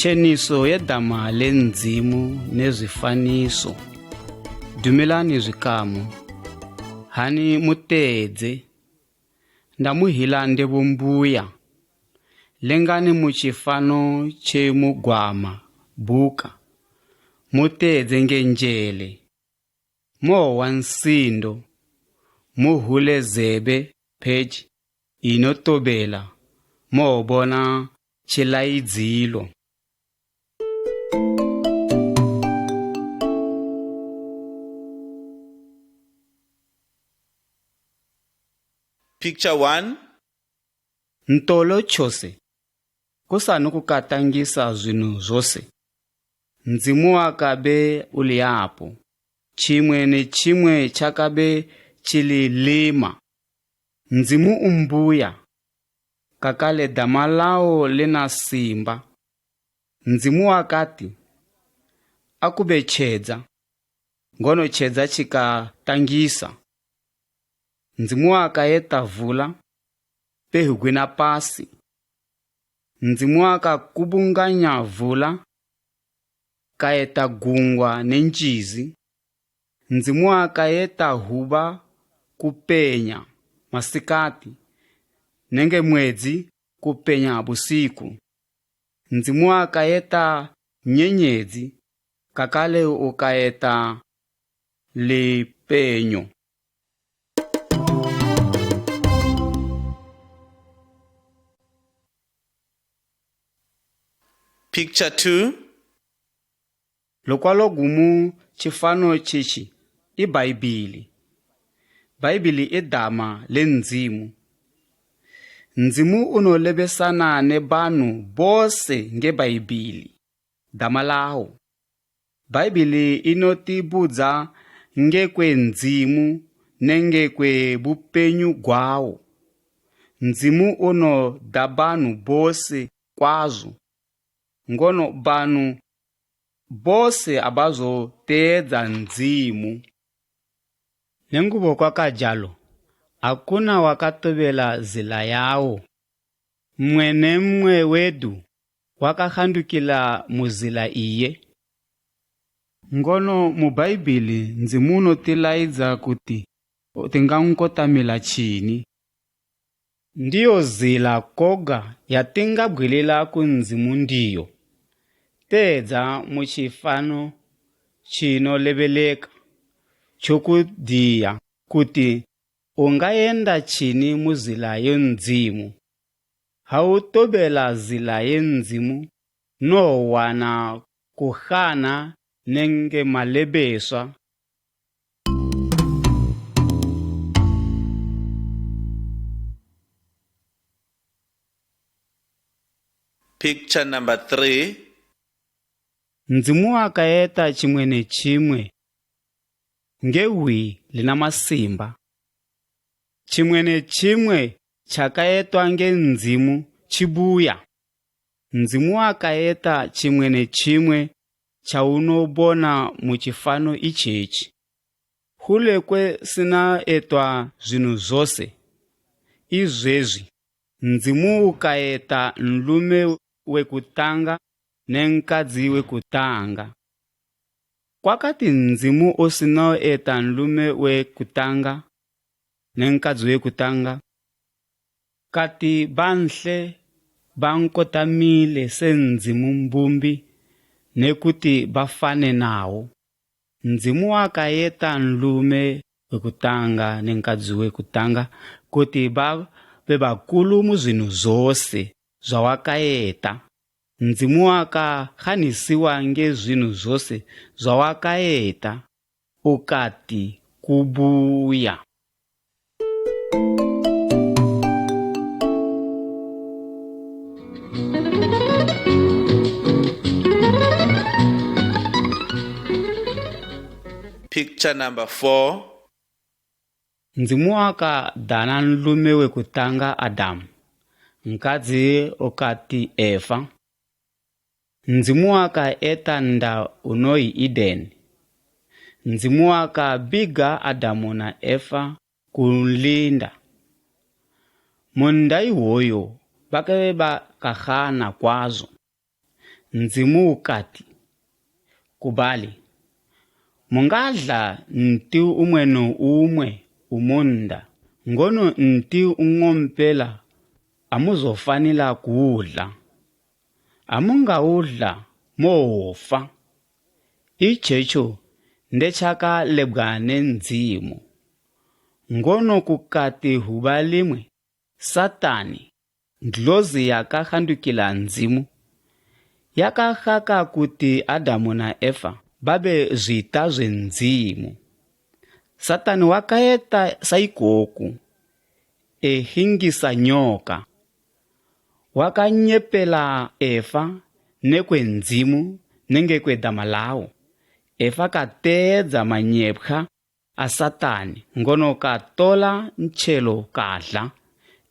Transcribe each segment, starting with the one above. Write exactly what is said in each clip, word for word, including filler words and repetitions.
Tjeniso ye dama le Ndzimu ne zwifaniso. Dumelani zwikamu. Hani muteedze. Ndamuhila nde bumbuya. Lengani mu tjifano tje mu gwama, bhuka. Muteedze nge njele. Mohwa nsindo, muhule zebe pheji inotobela, mowobona tjilaidzilo. Picture one. Ntolo tjose, kusani kukatangisa zwinu zose, Ndzimu wakabe uli apo. Tjimwe ne tjimwe tjakabe tjili lima. Ndzimu umbuya, kakale dama lawo lina simba. Ndzimu wakati, akube tjedza, ngono tjedza tjikatangisa. Ndzimu wakayeta vula, pehwi gwina pasi. Ndzimu wakakubunganya vula, kayeta gungwa ne njizi. Ndzimu wakayeta huba kupenya masikati, nenge mwedzi kupenya busiku. Ndzimu akayeta nyenyedzi, kakale ukayeta lipenyo. Picture two. Lukwalo gumu tjifano tjitji i Bhaibhili. Bhaibhili i dama le Ndzimu. Ndzimu unolebesana ne banhu bose nge Bhaibhili, dama lawo. Bhaibhili inotibudza ngekwe Ndzimu nenge kwe bupenyu gwawo. Ndzimu unoda banhu bose kwazo, ngono banhu bose abazoteedza Ndzimu. Nengubo kwakajalo, akuna wakatobela zila yawo. Mmwe ne mmwe wedu wakakhandukila mu zila iye. Ngono mu Bhaibhili Ndzimu unotilaidza kuti tingankotamila tjini? Ndiyo zila koga yatingabgwilila ku Ndzimu ndiyo. Teedza mu tjifano tjinolebeleka tjokudiya kuti ungayenda tjini mu zila ye Ndzimu. Ha utobela zila ye Ndzimu, unowana kukhana nenge malebeswa. Picture number three. Ndzimu akayeta tjimwe ne tjimwe nge hwi lina masimba. Tjimwe ne tjimwe tjakayetwa nge Ndzimu tjibuya. Ndzimu akayeta tjimwe ne tjimwe tjaunobona mu tjifano itjetji. Hule kwe sina etwa zwinu zose, izwezwi, Ndzimu ukayeta nlume we kutanga ne nkadzi we kutanga. Kwakati Ndzimu usinoeta nlume we kutanga ne nkadzi we kutanga, kati banhle bankotamile se Ndzimu mbumbi ne kuti bafane nawo. Ndzimu wakayeta nlume we kutanga ne nkadzi we kutanga kuti babe bakulu mu zwinu zose zwawakayeta. Ndzimu wakakhanisiwa nge zwinu zose zwawakayeta, ukati kubuya. Picture number four. Ndzimu wakadana nlume we kutanga Adamu, nkadzi ukati Efa. Ndzimu wakaeta nda unoyi Edeni. Ndzimu wakabiga Adamu na Efa kunlinda. Mu nda iwoyo bakabe bakakhana kwazo. Ndzimu ukati ku bali, "Mungadla nti umwe no umwe umunda, ngono nti ung'ompela amuzofanila kuudla. Amungaudla, mowofa." Itjetjo ndetjakalebgwa ne Ndzimu. Ngono kukati hwuba limwe, Satani, ndlozi yakakhandukila Ndzimu, yakahaka kuti Adamu na Efa babe zwita zwe Ndzimu. Satani wakayeta sa ikoku, ehingisa nyoka. Wakanyepela Efa nekwe Ndzimu nenge kwe dama lawo. Efa kateedza manyepkhwa a Satani, ngono katola ntjelo kadla.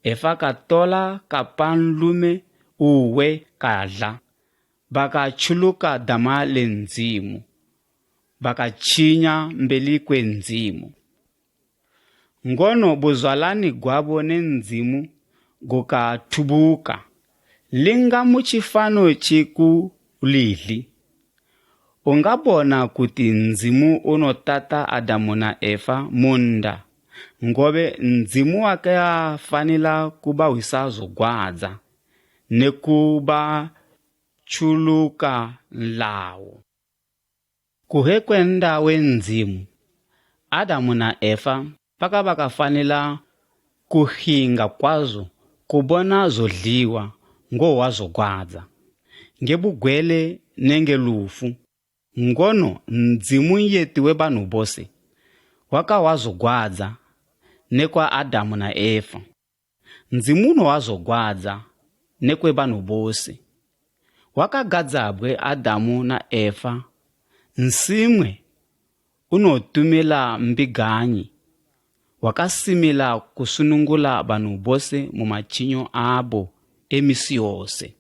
Efa katola kapa nlume uwe kadla. Bakatjuluka dama le Ndzimu, bakatjinya mbeli kwe Ndzimu. Ngono buzwalani gwabo ne Ndzimu gukathubuka. Linga mu tjifano tjikulili. Ungabona kuti Ndzimu unotata Adamu na Efa munda, ngobe Ndzimu wakafanila kubahwisa zogwadza ne kubatjuluka nlayo. Kuhe kwe nda we Ndzimu, Adamu na Efa bakabakafanila kuhinga kwazo kubona zodliwa ngohwa zogwadza, nge bugwele nenge lufu. Ngono Ndzimu nyeti we banhu bose wakahwa zogwadza nekwa Adamu na Efa. Ndzimu unohwa zogwadza nekwe banhu bose. Wakagadzabgwe Adamu na Efa, nsimwe unotumila mbiganyi, wakasimila kusunungula banhu bose mu matjinyo abo e misi yose.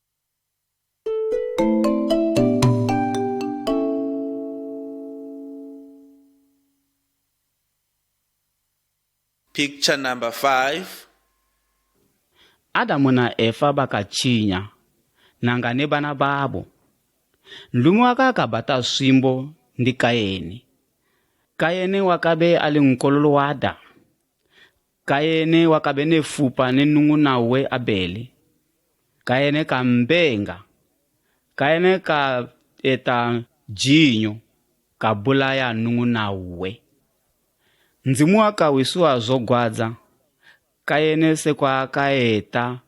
Picture number five. Adamu na Efa bakatjinya, nanga ne bana babo. Nlume wakakabata swimbo ndi Kaini. Kaini wakabe ali nkololo wa Adamu. Kaini wakabe ne fupa ne nung'una uwe Abele. Kaini kambenga. Kaini kaeta jinyo, kabulaya nung'una uwe. Ndzimu wakahwisiwa zogwadza, Kaini sekwa akaeta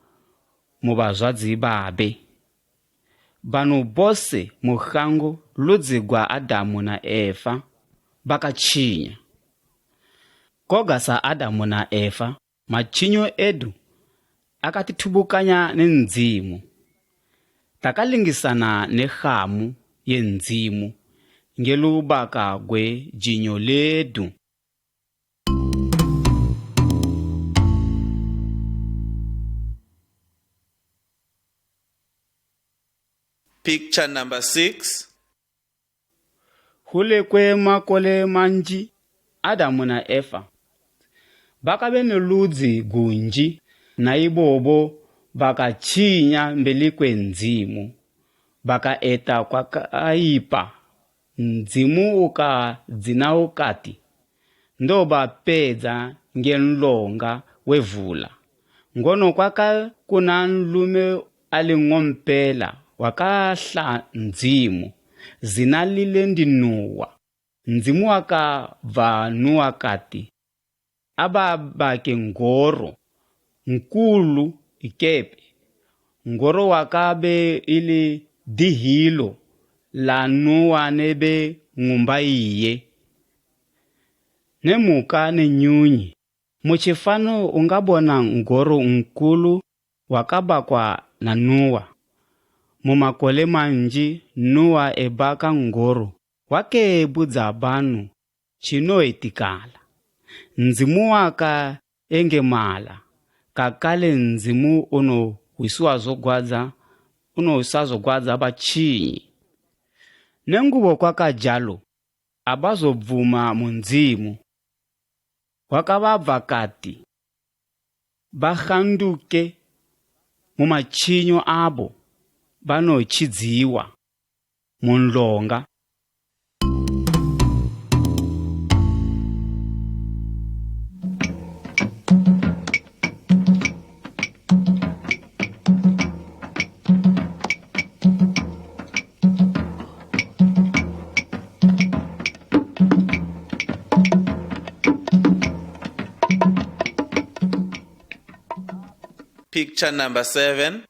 mu bazwadzi babe. Banhu bose mu shango ludzi gwa Adamu na Efa bakatjinya. Koga sa Adamu na Efa, matjinyo edu akatithubukanya ne Ndzimu. Takalingisana ne hamu ye Ndzimu nge lubaka gwe jinyo ledu. Picture number six. Hule kwe makole manji, Adamu na Efa bakabe ne ludzi gunji, na ibobo bakatjinya mbeli kwe Ndzimu, bakaeta kwakaipa. Ndzimu ukadzina ukati, "Ndobapedza nge nlonga we vula." Ngono kwaka kuna nlume ali ng'ompela wakahla Ndzimu, zina lile ndi Nuwa. Ndzimu wakabva Nuwa kati, ababake n'goro nkulu ikepe. N'goro wakabe ili dihilo la Nuwa nebe ng'umba iye, ne muka ne nyunyi. Mu tjifano ungabona n'goro nkulu wakabakwa na Nuwa. Mu makole manji Nuwa ebaka n'goro, wakebudza banu tjinoetikala. Ndzimu wakayengemala, kakale Ndzimu unohwisiwa zogwadza, unohwisa zogwadza batjinyi. Nengubo kwakajalo, abazobvuma mu Ndzimu. Wakababva kati, bashanduke mu matjinyo abo, banotjidziwa. mu nlonga. Picture number seven.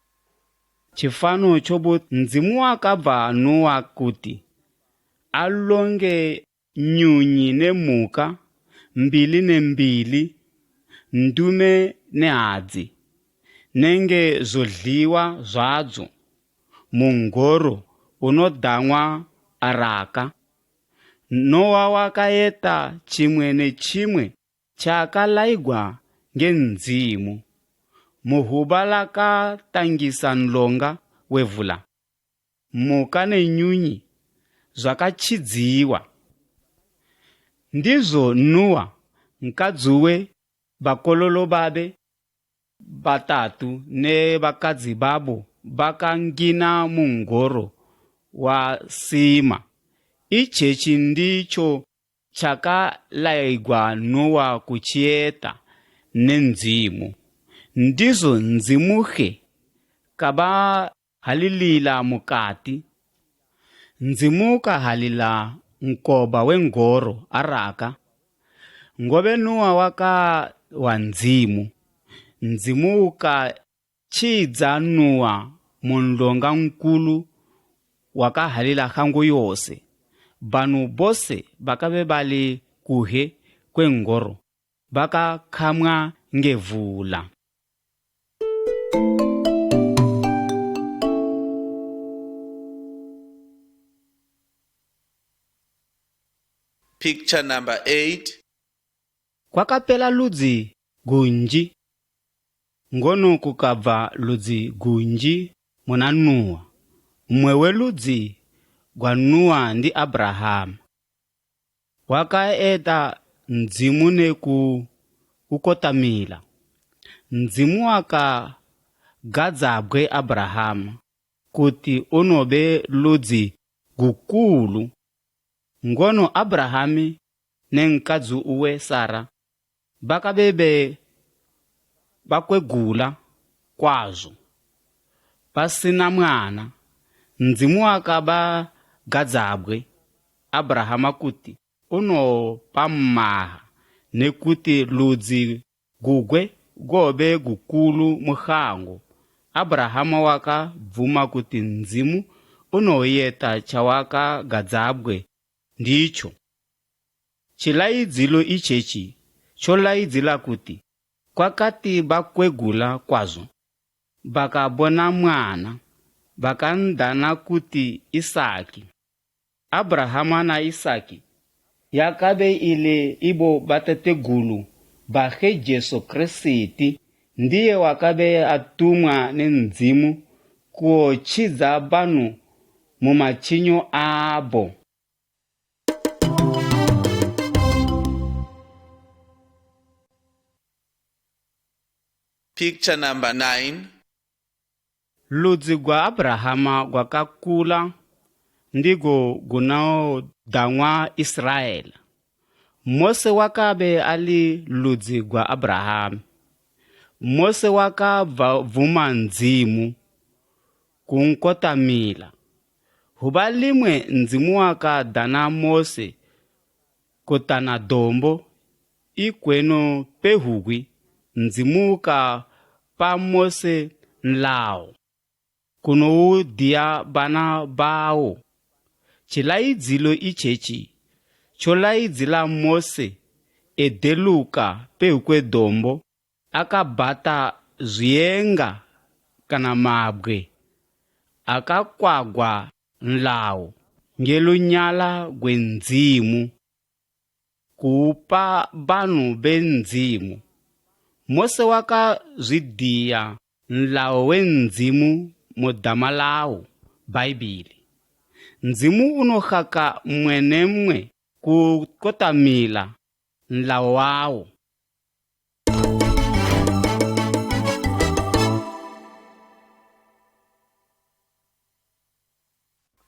Tjifano tjobu Ndzimu wakabva Nuwa kuti alonge nyunyi ne mhuka, mbili ne mbili, ndume ne hadzi, nenge zodliwa zwadzo, mu n'goro unodang'wa araka. Nuwa wakayeta tjimwe ne tjimwe tjaakalayigwa nge Ndzimu. Mu huba lakatangisa nlonga we vula, mhuka ne nyunyi zwakatjidziwa. Ndizo Nuwa, nkadzi uwe, bakololo babe batatu ne bakadzi babo bakangina mu n'goro wa Sima. Itjetji nditjo tjakalayigwa Nuwa kutjiyeta ne Ndzimu. Ndizo Ndzimu khe kabahalilila mukati. Ndzimu kahalila nkoba we n'goro araka. Ngobe Nuwa waka wa Ndzimu, Ndzimu uka tjidza Nuwa mu nlonga nkulu wakahalila shango yose. Banu bose bakabe bali kuhe kwe n'goro bakakhamwa nge vula. Picture number eight. Kwakapela ludzi gunji, ngono kukabva ludzi gunji muna Nuwa. Mmwe we ludzi gwa Nuwa ndi Abrahama. Wakayeta Ndzimu ne ku ukotamila. Ndzimu wakagadzabgwe Abrahama kuti unobe ludzi gukulu. Ngono Abrahami ne nkadzi uwe Sara bakabe be bakwegula kwazo, basina mwana. Ndzimu wakabagadzabgwe Abrahama kuti unopa mmaha ne kuti ludzi gugwe gobe gukulu mu shango. Abrahama wakabvuma kuti Ndzimu unoyeta tjawakagadzabgwe nditjo. Tjilayidzilo itjetji tjolayidzila kuti kwakati bakwegula kwazo, bakabona mwana, bakan'dana kuti Isaki. Abrahama na Isaki yakabe ili ibo batategulu ba She Jesu Kirisiti, ndiye wakabe atumwa ne Ndzimu kuwotjidza banu mu matjinyo abo. Picture number nine. Ludzi gwa Abrahama gwakakula, ndigo gunodang'wa Israele. Mose wakabe ali ludzi gwa Abrahama. Mose wakabvuma Ndzimu kunkotamila. Hwuba limwe Ndzimu wakadana Mose kutana dombo, ikweno pehwugwi Ndzimu kapa Mose nlayo, kunowudiya bana bawo. Tjilayidzilo itjetji tjolayidzila Mose edeluka pehwi kwe dombo, akabhata zwiyenga kana mabgwe akakwagwa nlayo nge lunyala gwe Ndzimu, kuwupa banu be Ndzimu. Mose wakazwidiya nlayo we Ndzimu mu dama lawo, Bhaibhili. Ndzimu unoshaka mmwe ne mmwe kukotamila nlayo wawo.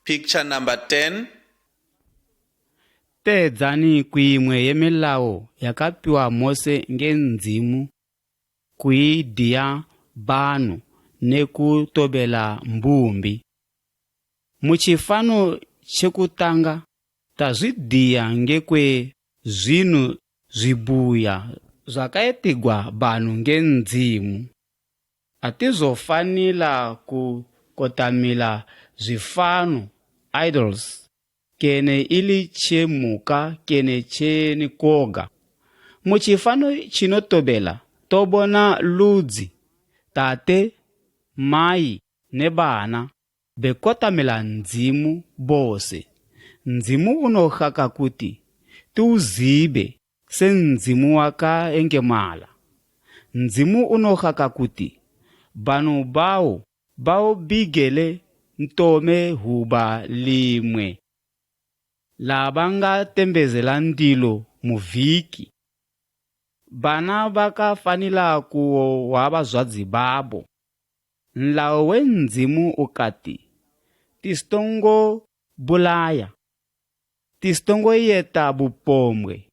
Picture number ten. Teedzani kuimwe ye milawo yakapiwa Mose nge Ndzimu, kuidiya banu ne kutobela mbumbi. Mu tjifano tje kutanga, tazwidiya ngekwe zwinu zwibuya zwakaetigwa banu nge Ndzimu. Atizofanila kukotamila zwifano, idols, kene ili tje muka kene tje nikoga. Mu tjifano tjinotobela, tobona ludzi, tate, mai, ne bana, bekotamila Ndzimu bose. Ndzimu unohaka kuti tiuzibe se Ndzimu wakayengemala. Ndzimu unohaka kuti banu bao baubigele ntome huba limwe labangatembezela ndilo mu viki. Bana bakafanila kuwo wa bazwadzi babo. Nlayo we Ndzimu ukati, tisitongo bulaya, tisitongo yeta bupombwe,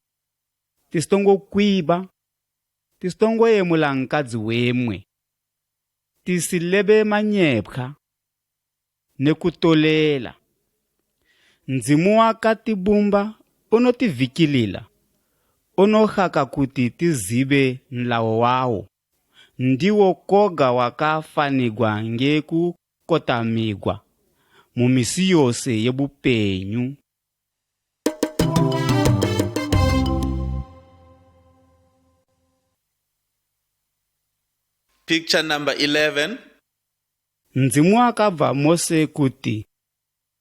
tisitongo kwiba, tisitongo yemula nkadzi wemwe, tisilebe manyepkhwa ne kutolela. Ndzimu wakatibumba unotivikilila, unohaka kuti tizibe nlayo wawo. Ndiwo koga wakafanigwa nge kukotamigwa mu misi yose ye bupenyu. Picture number eleven. Ndzimu akabhwa Mose kuti,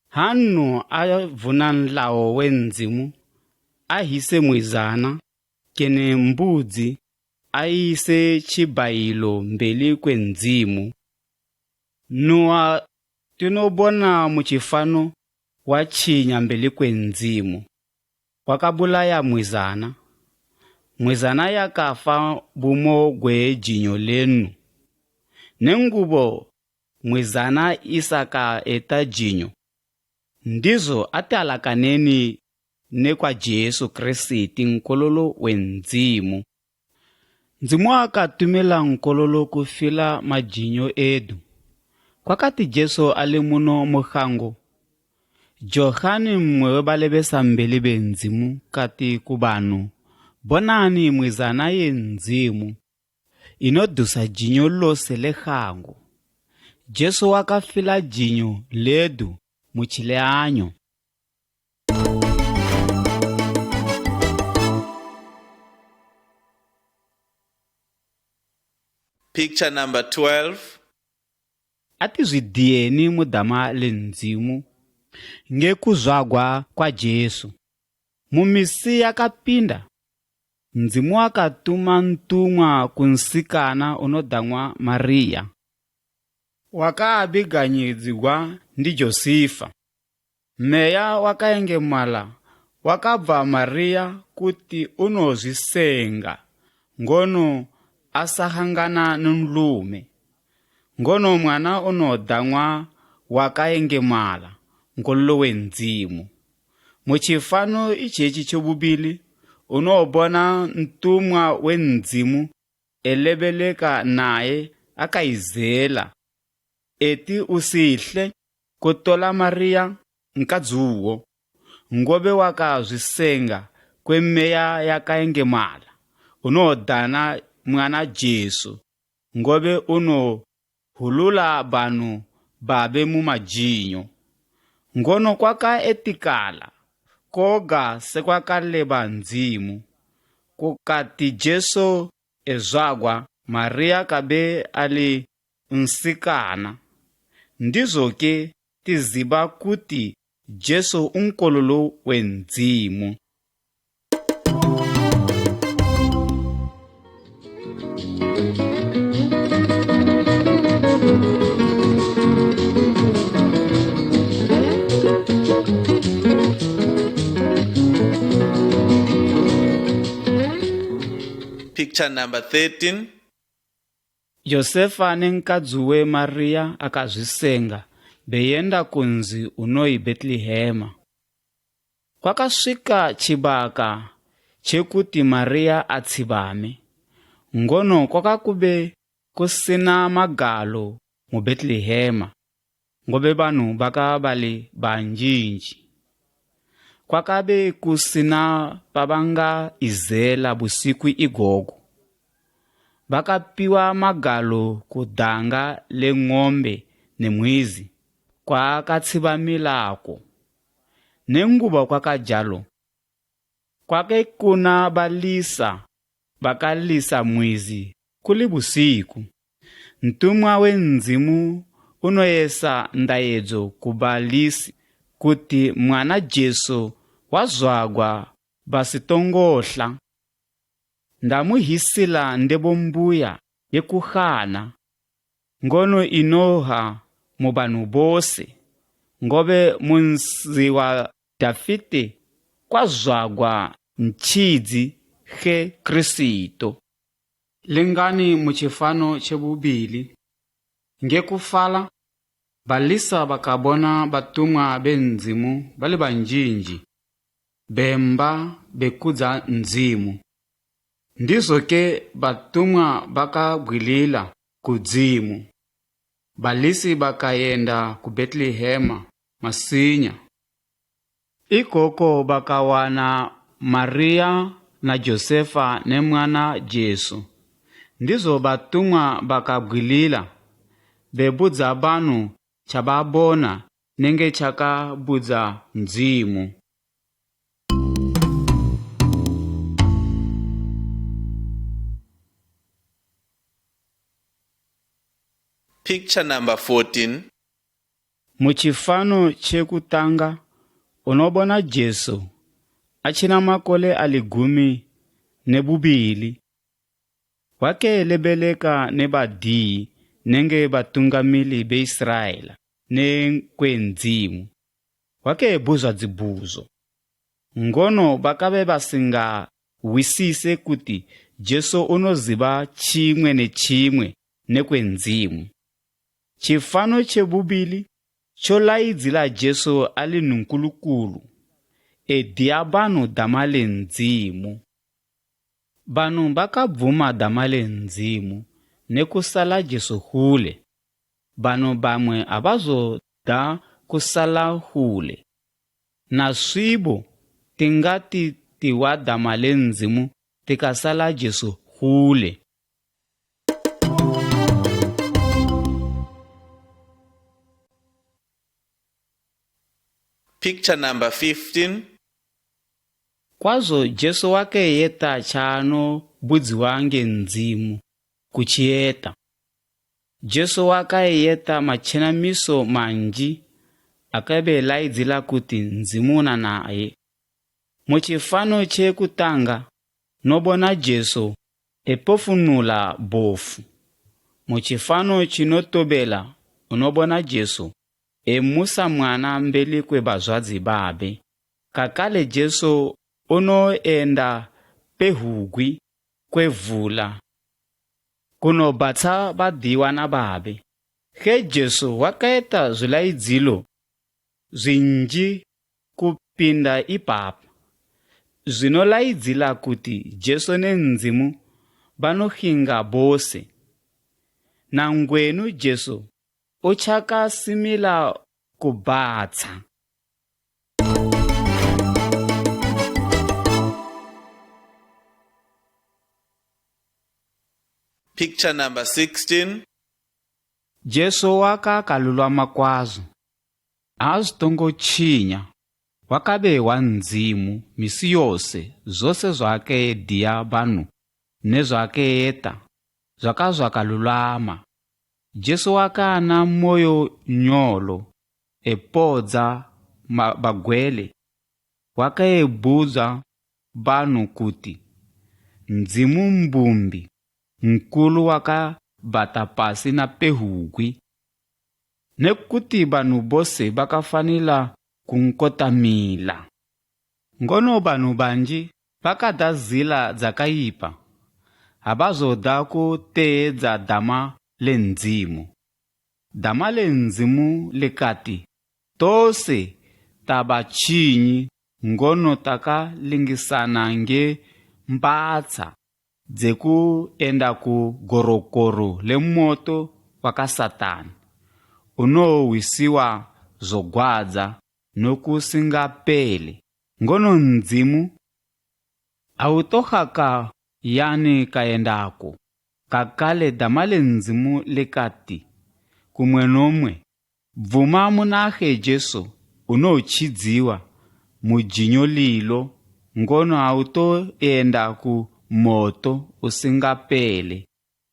ha nno avuna nlayo we Ndzimu, ahise mwizana kene mbudzi, ayise tjibhayilo mbeli kwe Ndzimu. Nuwa tinobona mu tjifano watjinya mbeli kwe Ndzimu, wakabulaya mwizana. Mwizana yakafa bumo gwe jinyo lennu. Ne ngubo mwizana isakaeta jinyo, ndizo atalakaneni ne kwa Jesu Kirisiti, Nkololo we Ndzimu. Ndzimu akatumila Nkololo kufila majinyo edu. Kwakati Jesu ali muno mu shango, Johani, mmwe we balebesambeli be Ndzimu, kati ku banu, bonani, mwizana ye Ndzimu, inodusa jinyo lose le shango. Jesu wakafila jinyo ledu mu tjileanyo. Picture number twelve. Atizwidiyeni mu dama le Ndzimu nge kuzwagwa kwa Jesu. Mu misi yakapinda, Ndzimu wakatuma ntumwa ku nsikana unodang'wa Mariya, wakaabiganyidzigwa ndi Josefa. Meya wakayengemala wakabhwa Mariya kuti unozwisenga, ngono asahangana ne nlume. Ngono mwana unodang'wa wakayengemala, Nkololo we Ndzimu. Mu tjifano itjetji tjo bubili, unobona ntumwa we Ndzimu elebeleka naye akayizela, eti usihle kutola Mariya nkadzi uwo, ngobe wakazwisenga kwe Meya yakayengemala, unodana mwana Jesu, ngobe unohulula banu babe mu majinyo. Ngono kwakaetikala, koga sekwakaleba Ndzimu. Kukati Jesu ezwagwa, Mariya kabe ali nsikana. Ndizoke tiziba kuti Jesu u Nkololo we Ndzimu. Picture number thirteen. Josefa ne nkadzi uwe Mariya akazwisenga, beyenda ku nzi unoyi Bhetelehema. Kwakaswika tjibaka tje kuti Mariya atshibame, ngono kwakakube kusina magalo mu Bhetelehema, ngobe banu bakaba bali banjinji. Kwakabe kusina pabanga izela busiku igogo. Bakapiwa magalo ku danga le ng'ombe ne mwizi, kwaakatshibamilako. Nenguba kwakajalo, kwake kuna balisa bakalisa mwizi kuli busiku. Ntumwa we Ndzimu unoyesa ndayedzo ku balisi kuti mwana Jesu wazwagwa basitongohla. Ndamuhisila ndebo mbuya ye kuhana, ngono inoha mu banu bose, ngobe mu nzi wa Dafite kwazwagwa ntjidzi he Kirisito. Lingani mu tjifano tje bubili. Nge kufala, balisa bakabona batumwa be Ndzimu bali banjinji, bemba bekudza Ndzimu. Ndizo ke batumwa bakabgwilila kudzimu. Balisi bakayenda ku Bhetelehema masinya. Ikoko bakawana Mariya na Josefa ne mwana Jesu. Ndizo batumwa bakabgwilila, bebudza banu tjababona nenge tjakabudza Ndzimu. Picture number fourteen. Mu tjifano tje kutanga, unobona Jesu atjina makole ali gumi ne bubili. Wake lebeleka ne badiyi nenge batungamili be Iziraela ne kwe Ndzimu. Wake ebuzwa dzibuzo. Ngono bakabe basingahwisise kuti Jesu unoziba tjimwe ne tjimwe ne kwe Ndzimu. Tjifano tje bubili tjolaidzila Jesu ali nunkulukulu, ediya banu dama le Ndzimu. Banu bakabvuma dama le Ndzimu ne kusala Jesu hule. Banu bamwe abazoda kusala hule. Na swibo, tingati tihwa dama le Ndzimu tikasala Jesu hule. Picture number fifteen. Kwazo Jesu wakeyeta tjaanobudziwa nge Ndzimu kutjiyeta. Jesu wakayeta matjenamiso manji akabe elaidzila kuti Ndzimu una naye. Mu tjifano tje kutanga, nobona Jesu epofunula bofu. Mu tjifano tjinotobela, unobona Jesu emusa mwana mbeli kwe bazwadzi babe. Kakale Jesu unoenda pehugwi kwe vula kunobhatsha badiyiwa na babe. He Jesu wakayeta zwilaidzilo zwinji kupinda ipapa. Zwinolaidzila kuti Jesu ne Ndzimu banoshinga bose. Na ngwenu Jesu uchakasimila kubhatsha. Picture number sixteen. Jesu wakakalulwama kwazo. Azitongo tjinya, wakabe wa Ndzimu misi yose, zose zwaakediya banu ne zwaakeyeta zwakazwakalulwama. Jesu wakana moyo nyolo, epodza ma- bagwele, wakaebudza banu kuti Ndzimu mbumbi nkulu wakabhata pasi na pehugwi, ne kuti banu bose bakafanila kunkotamila. Ngono banu banji bakada zila dzakaipa, abazoda kuteedza dama le Ndzimu. Dama le Ndzimu likati, "Tose tabatjinyi, ngono takalingisana nge mbatsha dze kuyenda ku gorokoro le moto waka Satani, unowohwisiwa zogwadza nokusingapele." Ngono Ndzimu autohaka yani kayendako. Kakale dama le Ndzimu likati kumwe nomwe, "Bvuma munahe Jesu unotjidziwa mu jinyo lilo, ngono autoyenda ku moto usingapele."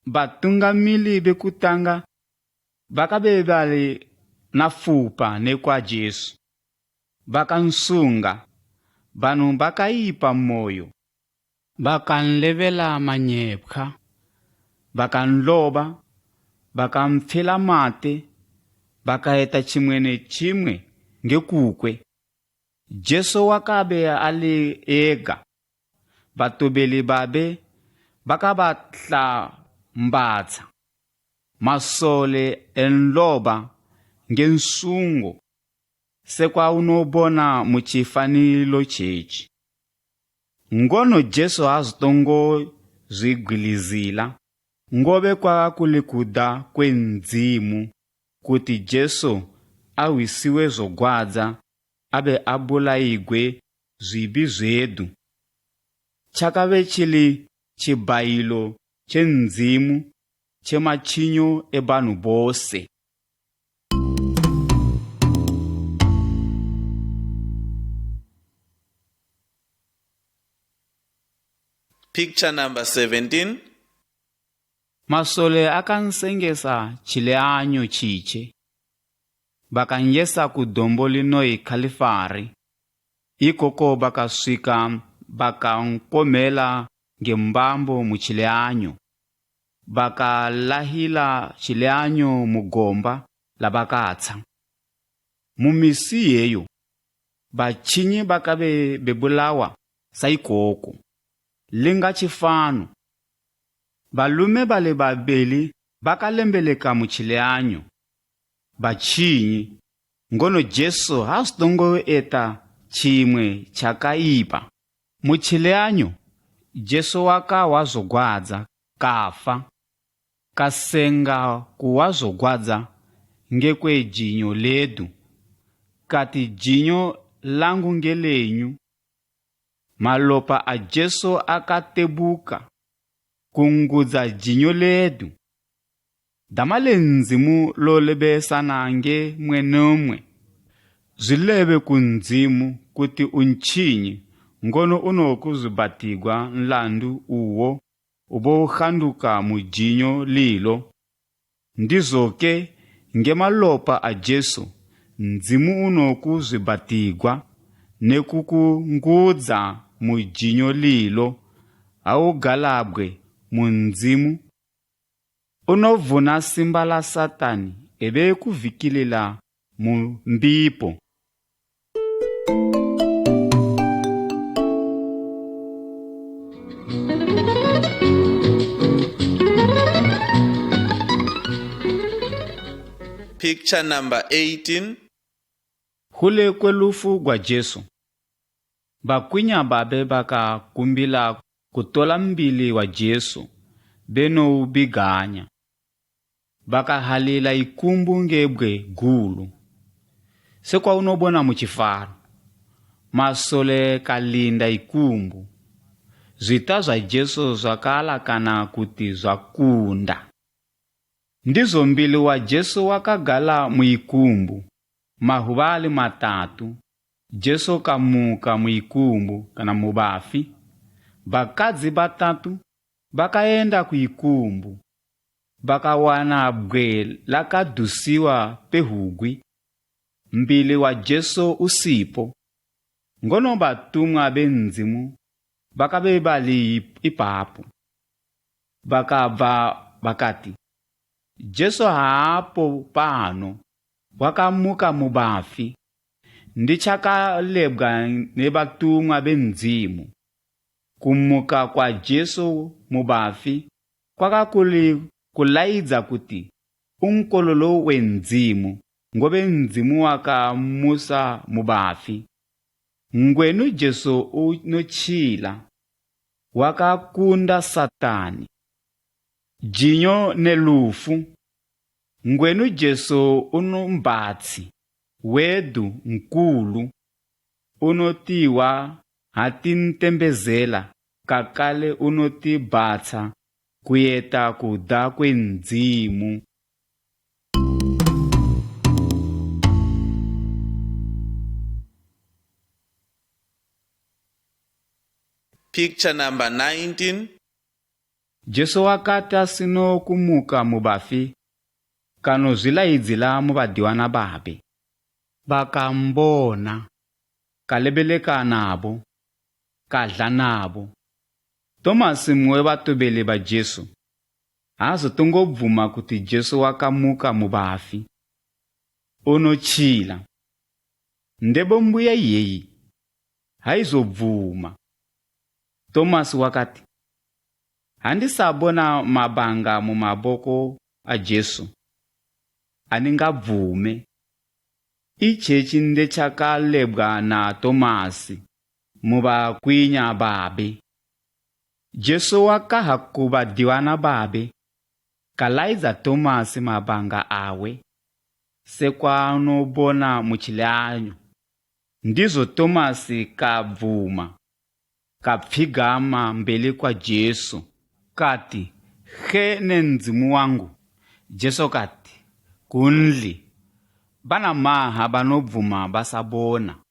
Batungamili be kutanga bakabe bali na fupa nekwa Jesu, bakansunga. Banu bakaipa moyo, bakanlebela manyepkhwa, bakanloba, bakampfila mate, bakayeta tjimwe ne tjimwe nge kukwe. Jesu wakabe ali ega, batobeli babe bakabatla mbatsha, masole enloba nge nsungo, sekwa unobona mu tjifanilo tjetji. Ngono Jesu azitongo zwigwilizila, ngobe kwakakuli kuda kwe Ndzimu kuti Jesu ahwisiwe zogwadza, abe abulayigwe zwibi zwedu. Tjakabe tjili tjibhayilo tje Ndzimu tje matjinyo e banhu bose. Picture number seventeen. Masole akansengesa tjileanyo tjitje, bakanyesa ku dombo linoyi Kalifari. Ikoko bakaswika, bakankomela nge mbambo mu tjileanyo, bakalahila tjileanyo mu gomba labakatsha. Mu misi iyeyo, batjinyi bakabe bebulawa sa ikoko. Linga tjifano. Balume bali babeli bakalembeleka mu tjileanyo, batjinyi, ngono Jesu haazitongo eta tjimwe tjakaipa. Mu tjileanyo, Jesu wakahwa zogwadza, kafa, kasenga kuhwa zogwadza ngekwe jinyo ledu, kati, "Jinyo langu nge lenyu." Malopa a Jesu akatebuka kungudza jinyo ledu. Dama le Ndzimu lolebesana nge mmwe ne mmwe. Zwilebe ku Ndzimu kuti untjinyi, ngono unokuzwibatigwa nlandu uwo uboshanduka mu jinyo lilo. Ndizoke, nge malopa a Jesu, Ndzimu unokuzwibatigwa ne kukungudza mu jinyo lilo, ha ugalabgwe mu Ndzimu, unovuna simba la Satani ebe ekuvikilila mu mbipo. Picture number eighteen. Hule kwe lufu gwa Jesu, bakwinya babe bakakumbila kutola mbili wa Jesu benoubiganya. Bakahalila ikumbu nge bgwe gulu. Sekwa unobona mu tjifaro, masole kalinda ikumbu. Zwita zwa Jesu zwakalakana kuti zwakunda. Ndizo mbili wa Jesu wakagala mu ikumbu, mahwuba ali matatu, Jesu kamuka mu ikumbu kana mu bafi. Bakadzi batatu bakayenda ku ikumbu, bakawana bgwe lakadusiwa pehwugwi, mbili wa Jesu usipo. Ngono batumwa be Ndzimu bakabe bali ipapo. Bakabva bakati, "Jesu haapo pano, wakamuka mu bafi. Nditjakalebgwa ne batumwa be Ndzimu." Kumuka kwa Jesu mu bafi kwakakuli kulaidza kuti u Nkololo we Ndzimu, ngobe Ndzimu wakamusa mu bafi. Ngwenu Jesu unotjila, wakakunda Satani, jinyo ne lufu. Ngwenu Jesu uno mbatshi wedu nkulu, unotihwa ha tintembezela, kakale unotibhatsha kuyeta kuda kwe Ndzimu. Picture number nineteen. Jesu wakati asino kumuka mu bafi, kanozwilayidzila mu badiwana babe. Bakambona, kalebeleka nabo, kadla nabo. Tomasi, mmwe we batobeli ba Jesu, aazotongo bvuma kuti Jesu wakamuka mu bafi, unotjila. Ndebo mbuya iyeyi ha izobvuma. Tomasi wakati, "Ha ndisabona mabanga mu maboko a Jesu, andingabvume." Itjetji ndetjakalebgwa na Tomasi mu bakwinya babe. Jesu wakaha ku badiwana babe, kalayidza Tomasi mabanga awe, sekwa anobona mu tjileanyo. Ndizo Tomasi kabvuma, kapfigama mbeli kwa Jesu, kati, "She ne Ndzimu wangu!" Jesu kati kunli, "Bana maha banobvuma basabona."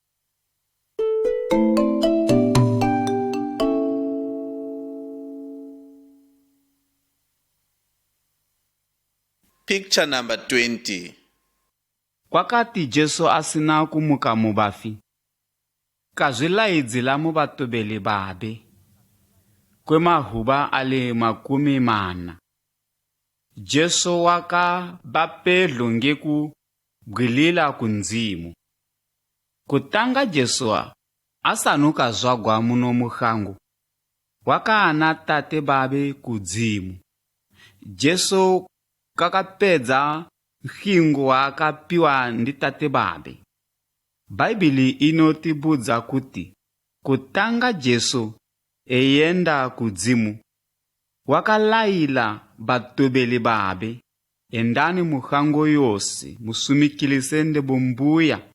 Picture number twenty. Kwakati Jesu asina kumuka mu bafi, kazwilayidzila mu batobeli babe kwe mahuba ali makumi mana. Jesu wakaba pedyo nge kubgwilila ku Ndzimu. Kutanga Jesu asano kazwagwa muno mushango, wakaana tate babe kudzimu. Jesu kakapedza nshingo waakapiwa ndi tate babe. Bhaibhili inotibudza kuti kutanga Jesu eyenda kudzimu, wakalayila batobeli babe, "Endani mushango yose, musumikilise ndebo mbuya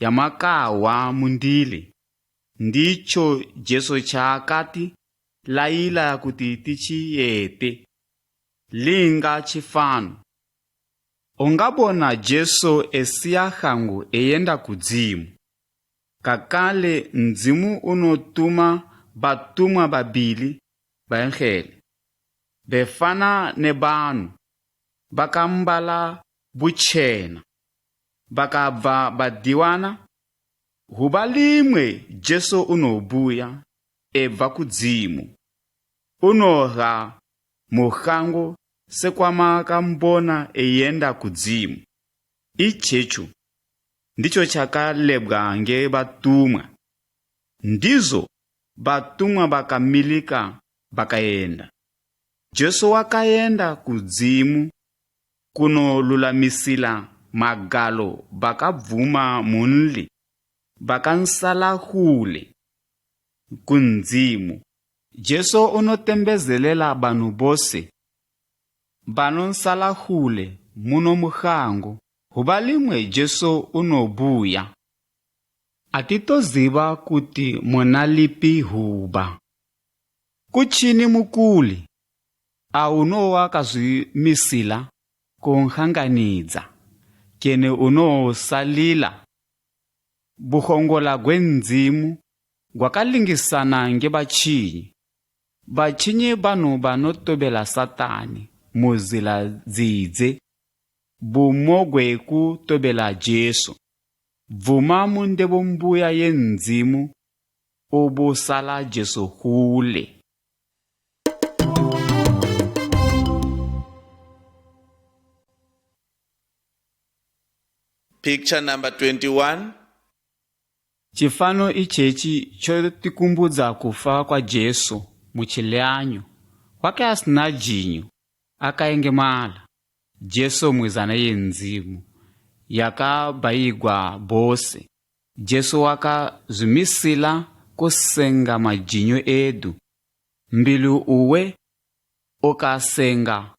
yamakahwa mundili." Nditjo Jesu tjaakati layila kuti titjiyete. Linga tjifano. Ungabona Jesu esiya shango eyenda kudzimu. Kakale Ndzimu unotuma batumwa babili baengele, befana ne banu, bakambala butjena, bakabva badiwana. Huba limwe Jesu unobuya ebva kudzimu, unoha mushango sekwa maakambona eyenda kudzimu. Itjetjo nditjo tjakalebgwa nge batumwa. Ndizo batumwa bakamilika bakayenda. Jesu wakayenda kudzimu kunolulwamisila magalo bakabvuma munli, bakansala hule ku Ndzimu. Jesu unotembezelela banu bose banonsala hule muno mushango. Huba limwe Jesu unobuya. Atitoziba kuti muna lipi huba. Kutjini mukuli, aunowa kazwimisila kunshanganidza, kene unosalila? Buhongola gwe Ndzimu gwakalingisana nge batjinyi. Batjinyi banu banotobela Satani mu zila dzidze, bumo gwe kutobela Jesu. Bvuma mu ndebo mbuya ye Ndzimu ubusala Jesu hule. Picture number twenty-one. Tjifano itjetji tjotikumbudza kufa kwa Jesu mu tjileanyo. Kwake asina jinyo, akayengemala. Jesu mwizana ye Ndzimu yakabhayigwa bose. Jesu wakazwimisila kusenga majinyo edu. Mbili uwe ukasenga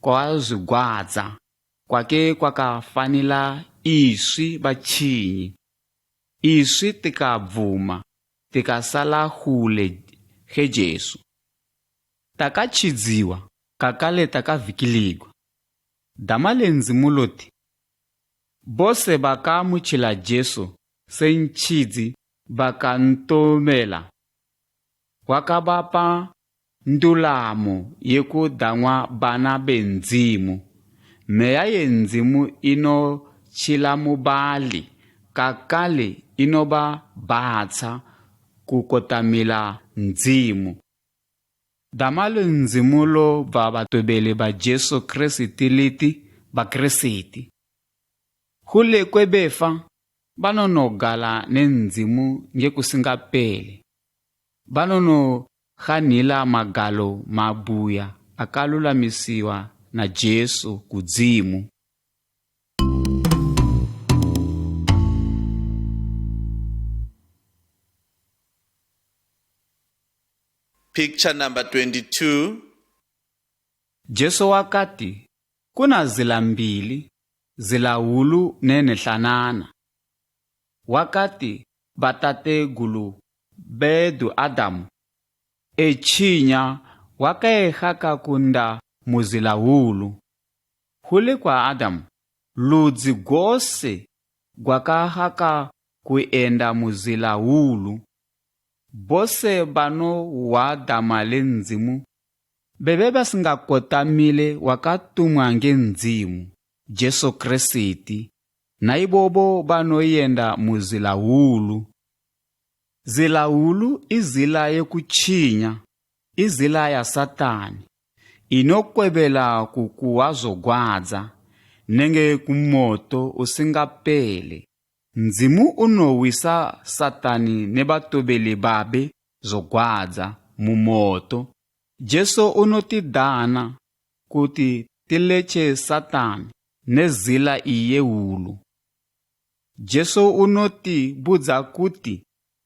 kwazwigwadza kwake kwakafanila iswi batjinyi. Iswi tikabvuma, tikasala hule he Jesu. Takatjidziwa, kakale takavikiligwa. Dama le Ndzimu loti, bose bakaamutjila Jesu se ntjidzi bakantomela. Wakabapa ndulamo ye kudang'wa bana be Ndzimu. Meya ye Ndzimu inotjila mubali, kakale inobabhatsha kukotamila Ndzimu. Dama le Ndzimu lobva batobeli ba Jesu Kirisiti liti Bakirisiti. Hule kwe befa, banonogala ne Ndzimu nge kusingapele. Banonokhanila magalo mabuya akalulamisiwa na Jesu kudzimu. Picture number twenty-two. Jesu wakati, kuna zila mbili, zila hulu ne nehlanana. Wakati batategulu bedu Adamu etjinya, wakaehaka kunda mu zila hulu. Hule kwa Adamu, ludzi gose gwakahaka kuenda mu zila hulu. Bose banohwa dama le Ndzimu bebe basingakotamile wakatumwa nge Ndzimu, Jesu Kirisiti, na ibobo banoyenda mu zila hulu. Zila hulu i zila ye kutjinya, i zila ya Satani, inokwebela ku kuhwa zogwadza, nenge ku moto usingapele. Ndzimu unohwisa Satani ne batobeli babe zogwadza mu moto. Jesu unotidana kuti tiletje Satani ne zila iye hulu. Jesu unotibudza kuti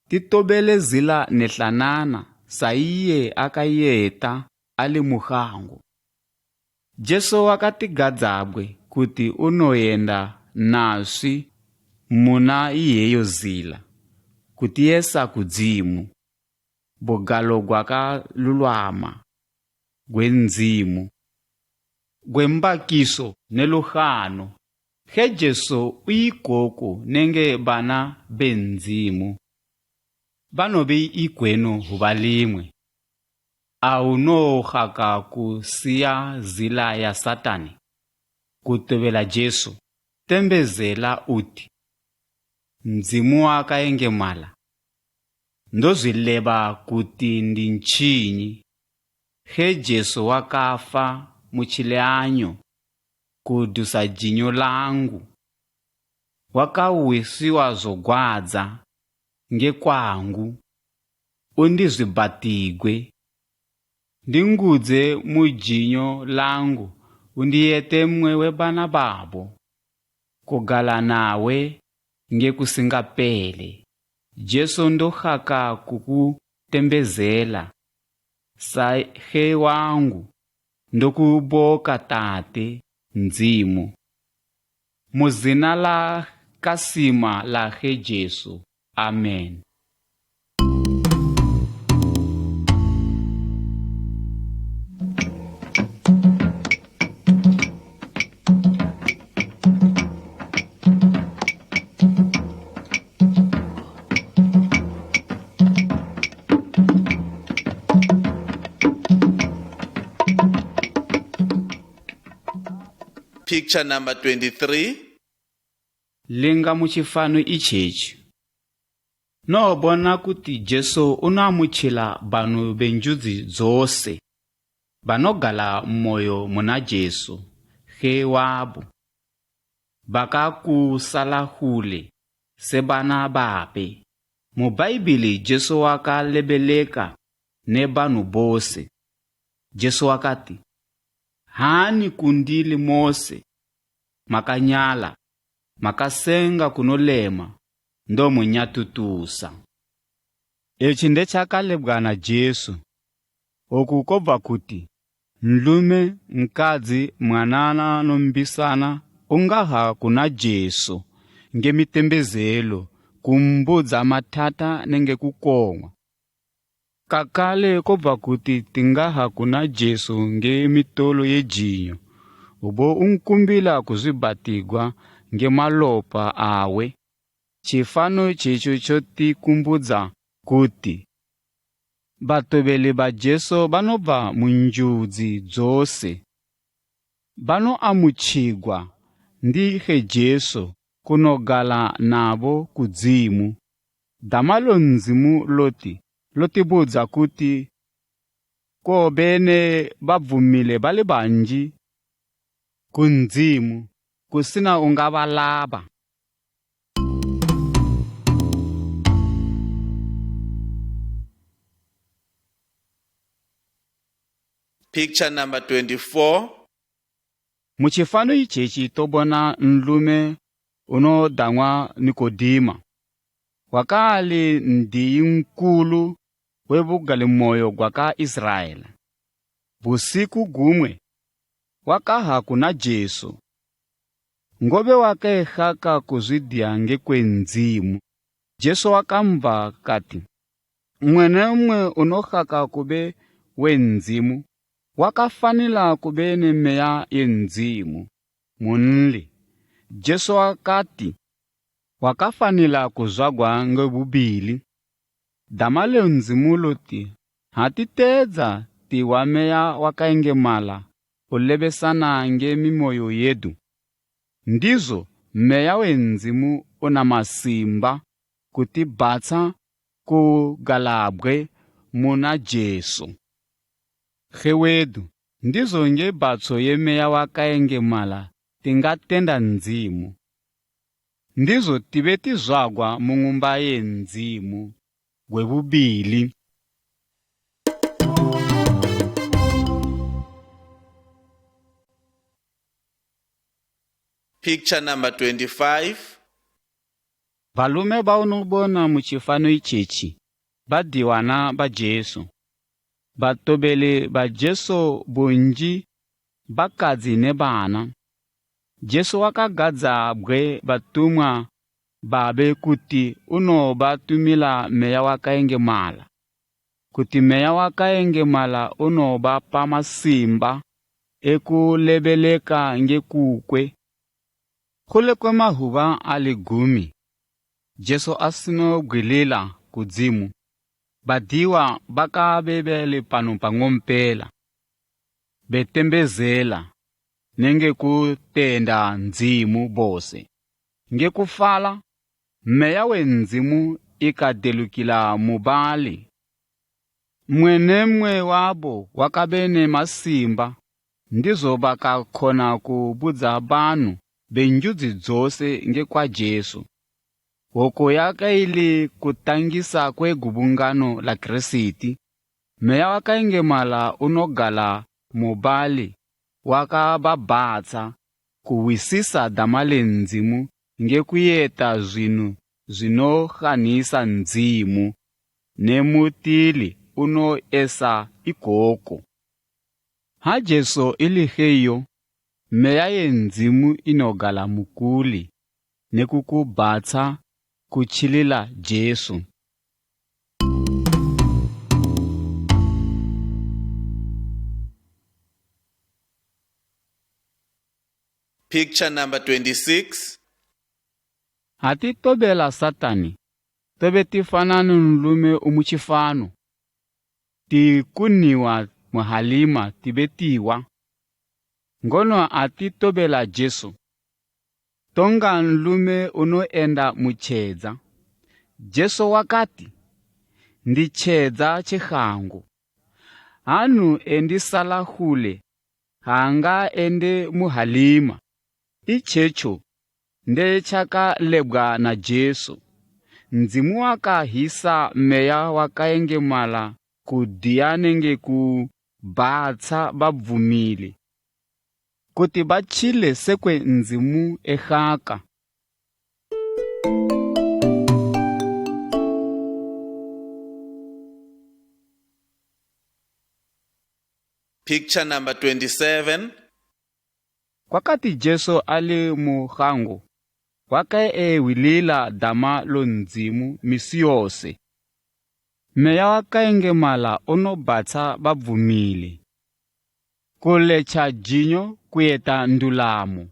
titobele zila nehlanana sa iye akayeta ali mu shango. Jesu wakatigadzabgwe kuti unoyenda naswi muna iyeyo zila, kutiyesa kudzimu, bugalo gwakalulwama gwe Ndzimu, gwe mbakiso ne luhano. He Jesu uikoko nenge bana be Ndzimu, banobe ikweno hwuba limwe. Aunohaka kusiya zila ya Satani, kutobela Jesu, tembezela uti, Ndzimu wakayengemala, ndozwileba kuti ndi ntjinyi, he Jesu wakafa mu tjileanyo kudusa jinyo langu. Wakahwisiwa zogwadza nge kwangu, undizwibatigwe. Ndingudze mu jinyo langu, undiyete mmwe we bana babo, kugala nawe nge kusingapele. Jesu ndohaka kukutembezela, sa he wangu, ndokuboka Tate Ndzimu. Mu zina la kasima la he Jesu. Amen. Picture number twenty-three. Linga mu tjifano itjetji. Nowobona kuti Jesu unoamutjila banu be njudzi dzose, banogala moyo muna Jesu, he wabo. Bakakusala hule se bana babe. Mu Bhaibhili Jesu wakalebeleka ne banu bose. Jesu wakati, Hani kundili mose, makanyala, makasenga kunolema, ndomonyatutusa. Etji ndetjakalebgwa na Jesu. Oku kobva kuti, nlume, nkadzi, mwanana nombisana ungaha kuna Jesu nge mitembezelo, kumbudza mathata nenge kukong'wa. Kakale kobva kuti tingaha kuna Jesu nge mitolo ye jinyo, ubo unkumbila kuzwibatigwa nge malopa awe. Tjifano tjetjo tjotikumbudza kuti batobeli ba Jesu banobva mu njudzi dzose. Banoamutjigwa ndi he Jesu kunogala nabo kudzimu. Dama lo Ndzimu loti, lotibudza kuti, kobe ne babvumile bali banji ku Ndzimu, kusina ungabalaba. Picture number twenty-four. Mu tjifano itjetji tobona nlume unodang'wa Nikodima. Wakali ndiyi nkulu we bugalimoyo gwaka Iziraela. Busiku gumwe, wakaha kuna Jesu, ngobe wakaehaka kuzwidiya ngekwe Ndzimu. Jesu wakambhwa kati, mmwe ne mmwe unohaka kube we Ndzimu, wakafanila kube ne Meya ye Ndzimu munli. Jesu wakati, wakafanila kuzwagwa nge bubili. Dama le Ndzimu loti, ha titeedza tihwa Meya Wakayengemala ulebesana nge mimoyo yedu. Ndizo Meya we Ndzimu una masimba kutibhatsha ku galabgwe muna Jesu. She wedu, ndizo nge bhatsho ye Meya Wakayengemala tingatenda Ndzimu. Ndizo tibe tizwagwa mu ng'umba ye Ndzimu gwe bubili. Picture number twenty-five. Balume baunobona mu tjifano itjetji badiwana ba Jesu. Batobeli ba Jesu bunji bakadzi ne bana. Jesu wakagadza bgwe batumwa babe kuti unobatumila Meya Wakayengemala, kuti Meya Wakayengemala unobapa masimba ekulebeleka nge kukwe. Khule kwe mahuba ali gumi, Jesu asinobgwilila kudzimu, badiwa bakabe beli pano pang'ompela, betembezela nenge kutenda Ndzimu bose. Nge kufala, Meya we Ndzimu ikadelukila mubali. Mmwe ne mmwe wabo wakabe ne masimba, ndizo bakakona kubudza banu be njudzi dzose ngekwa Jesu. Hoko yakaili kutangisa kwe gubungano la Kirisiti, Meya Wakayengemala unogala mubali wakababhatsha kuhwisisa dama le Ndzimu nge kuyeta zwinu zwinohwanisa Ndzimu, ne mutili unoesa ikoko. Ha Jesu ili heyo, Meya ye Ndzimu inogala mukuli ne kukubhatsha kutjilila Jesu. Picture number twenty-six. Ha titobela Satani, tobe tifana ne nlume umu tjifano. Tikuniwa mu halima tibe tihwa. Ngono ha titobela Jesu, tonga nlume unoenda mu tjedza. Jesu wakati, ndi tjedza tje shango. Hanu endisala hule, haangaende mu halima. Itjetjo nde tjakalebgwa na Jesu. Ndzimu wakahisa Meya Wakayengemala kudiya nenge kubhatsha babvumile. kuti batjile sekwe Ndzimu ekhaka. Picture number twenty-seven. Kwakati Jesu ali mu khango, wakae ehwilila dama lo Ndzimu misi yose. Meya wakayengemala unobhatsha babvumili. Kuletja jinyo kuyeta ndulamo.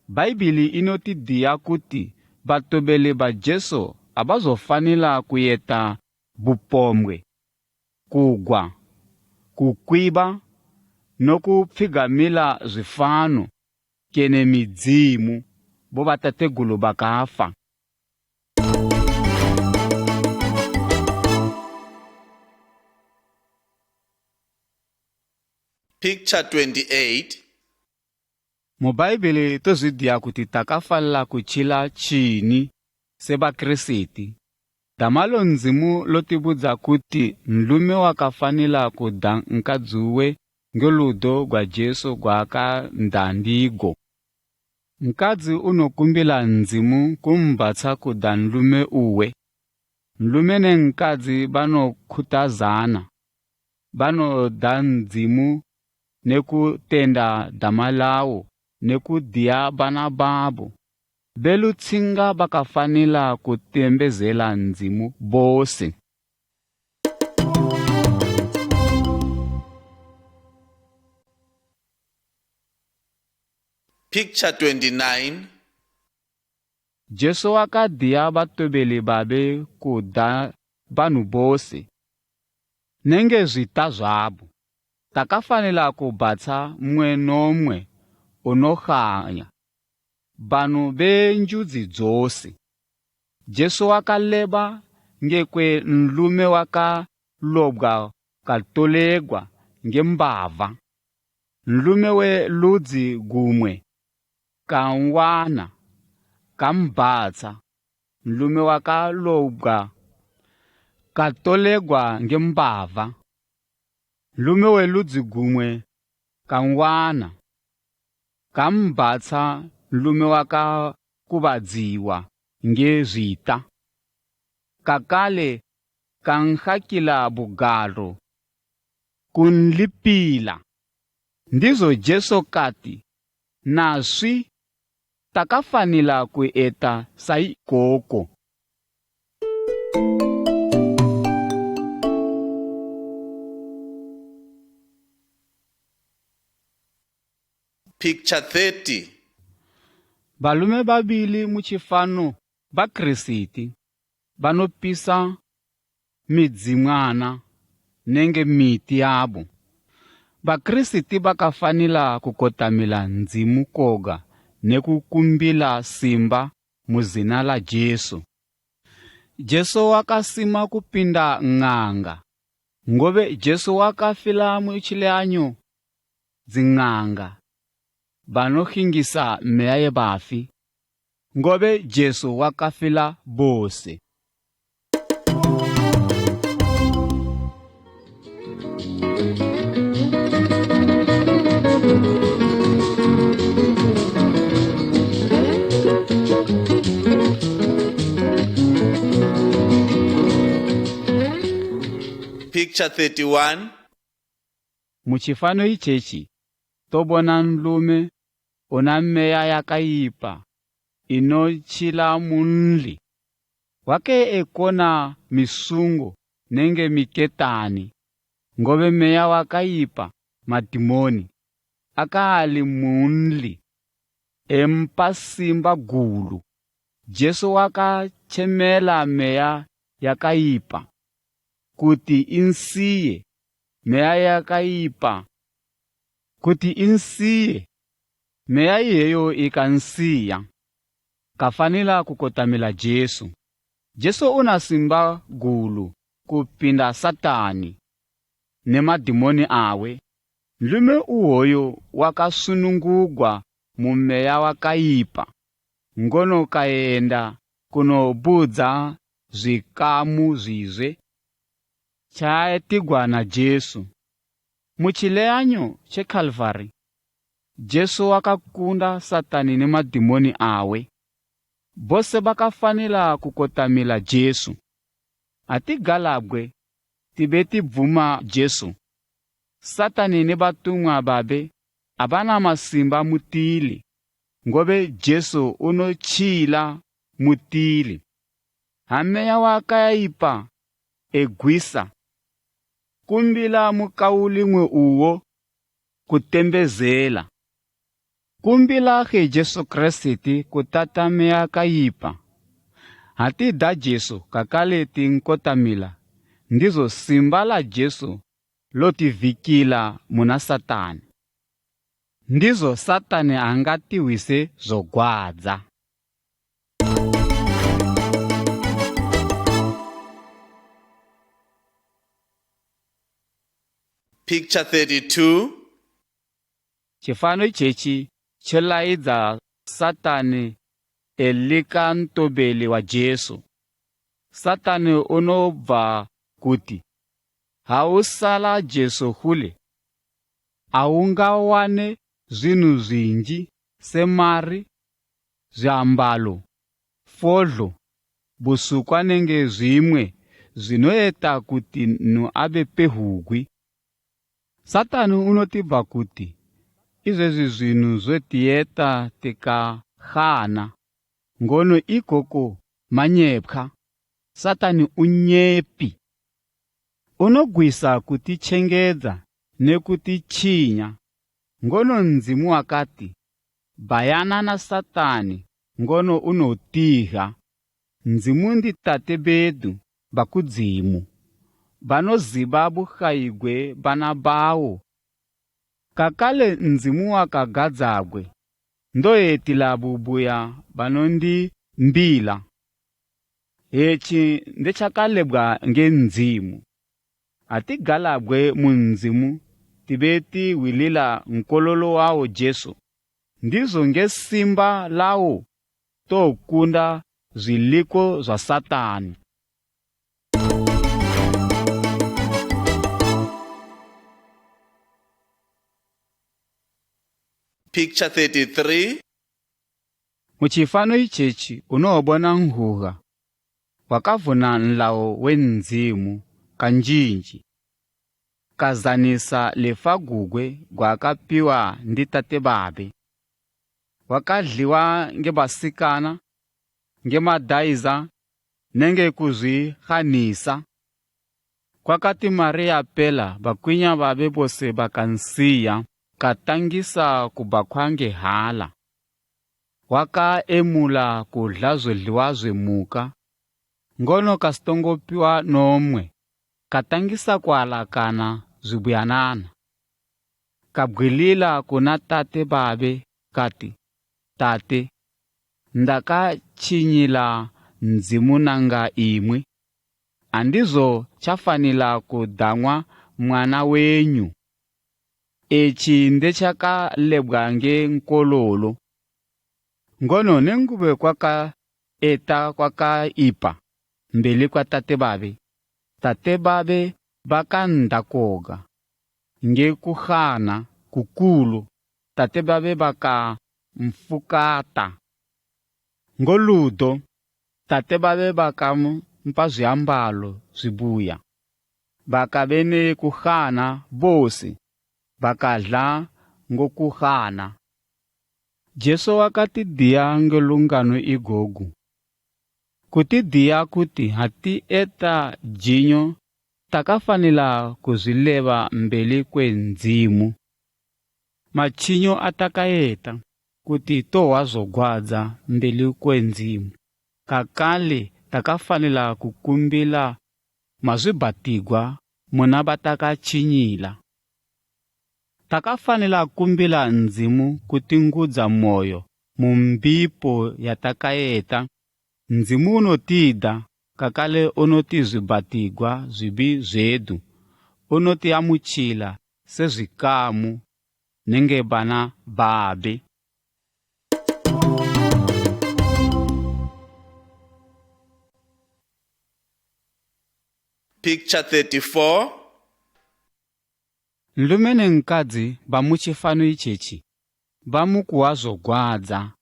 Bhaibhili inotidiya kuti batobeli ba Jesu abazofanila kuyeta bupombwe, kugwa, kukwiba, nokupfigamila zwifano kene midzimu bobatategulu bakafa. Picture twenty-eight. Mu Bhaibhili tozwidiya kuti takafanila kutjila tjini se Bakirisiti. Dama lo Ndzimu lotibudza kuti nlume wakafanila kuda nkadzi uwe nge ludo gwa Jesu gwaakanda ndigo. Nkadzi unokumbila Ndzimu kumbhatsha kuda nlume uwe. Nlume ne nkadzi banokhutazana, banoda Ndzimu ne kutenda dama lawo ne kudiya bana babo. Be lutshinga bakafanila kutembezela Ndzimu bose. Picture twenty-nine. Jesu wakadiya batobeli babe kuda banhu bose, nenge zwita zwabo. Takafanila kubhatsha mmwe nomwe unokhanya, banhu be njudzi dzose. Jesu wakaleba ngekwe nlume wakalobgwa katolegwa nge mbava. Nlume we ludzi gumwe kanwana, kambhatsha. Nlume wakalobgwa katolegwa nge mbava. Nlume we ludzi gumwe kanwana, kambhatsha nlume wakakubadziwa nge zwita. Kakale kankhakila bugalo kunlipila. Ndizo Jesu kati, naswi takafanila kueta sa ikoko. Picture thirty. Balume babili mu tjifano Bakirisiti banopisa midzimwana nenge miti yabo. Bakirisiti bakafanila kukotamila Ndzimu koga ne kukumbila simba mu zina la Jesu. Jesu wakasima kupinda ng'anga, ngobe Jesu wakafila mu tjileyanyo dzing'anga banokhingisa meya ye bafi, ngobe Jesu wakafila bose. Picture thirty-one. Mu tjifano itjetji, tobona nlume una meya yakayipa inotjila munli. Wake ekona misungo nenge miketani, ngobe meya wakayipa, madimoni, akaali munli, empa simba gulu. Jesu wakatjemela meya yakayipa kuti insiye, meya yakayipa kuti insiye. Meya iyeyo ikansiya, kafanila kukotamila Jesu. Jesu una simba gulu kupinda Satani ne madimoni awe. Nlume uwoyo wakasunungugwa mu meya wakayipa, ngono kayenda kunobudza zwikamu zwizwe tjaaetigwa na Jesu. Mu tjileyanyo tje Calvary, Jesu wakakunda Satani ne madimoni awe. Bose bakafanila kukotamila Jesu. Ha tigalabgwe tibe tibvuma Jesu, Satani ne batumwa babe abana masimba mutili, ngobe Jesu unotjila mutili. Ha meya wakayayipa egwisa, kumbila mukauli ng'we uwo kutembezela. Kumbila khe Jesu Kreste kutata meya kayipa. Ha tida Jesu kakale tinkotamila, ndizo simba la Jesu lotivikila muna Satani. Ndizo Satani angatihwise zogwadza. Picture thirty-two. Tjifano itjetji tjilayidza Satani elika ntobeli wa Jesu. Satani unobva kuti, ha usala Jesu hule, aungawane zwinhu zwinji se mari, zwiambalo, fodlo, busukwa nenge zwimwe zwinoyeta kuti nhu abe pehugwi. Satani unotibha kuti izwezwi zwinhu zwetiyeta tikahana, ngono ikoko manyepkhwa. Satani unyepi. Unogwisa kutitjengedza ne kutitjinya, ngono Ndzimu wakati, bhayana na Satani, ngono unotihwa. Ndzimu ndi Tate bedu ba kudzimu, banoziba bukhayi gwe bana bawo. Kakale Ndzimu wakagadzabgwe ndoyetila bubuya banondimbila. Etji ndetjakalebgwa nge Ndzimu. Ha tigalabgwe mu Ndzimu tibe tihwilila Nkololo wawo Jesu, ndizo nge simba lawo towokunda zwiliko zwa Satani. Picture thirty-three. Mu tjifano itjetji unowobona nhuha wakavuna nlayo we Ndzimu kanjinji, kazanisa lefa gugwe gwaakapiwa ndi tate babe. Wakadliwa nge basikana, nge madayiza nenge kuzwikhanisa. Kwakati mari yapela, bakwinya babe bose bakansiya, katangisa kubhakhwa nge hala. Wakaemula kudla zodliwa zwe muka, ngono kasitongopiwa nomwe, katangisa kualakana zwibuyanana. Kabgwilila kuna tate babe kati, tate, ndakatjinyila Ndzimu nanga imwi, andizo tjafanila kudang'wa mwana wenyu. Etji ndetjakalebgwa nge nkololo. Ngono nengube kwakaeta kwakaipa mbeli kwa tate babe, tate babe bakanda koga. Nge kukhana kukulu, tate babe bakamfukata. Ngo ludo, tate babe bakampa zwiambalo zwibuya. Bakabe ne kukhana bose, bakadla ngo kukhana. Jesu wakatidiya nge lungano igogu. Kutidiya kuti ha tieta jinyo takafanila kuzwileba mbeli kwe Ndzimu. Matjinyo atakaeta kuti tohwa zogwadza mbeli kwe Ndzimu, kakale takafanila kukumbila mazwibhatigwa muna batakatjinyila. Takafanila kumbila Ndzimu kutingudza moyo mu mbipo yatakaeta. Ndzimu unotida kakale unoti zwibhatigwa zwibi zwedu, unotiamutjila se zwikamu nenge bana babe. Picture thirty-four. Nlume ne nkadzi ba mu tjifano itjetji bamukuwa zogwadza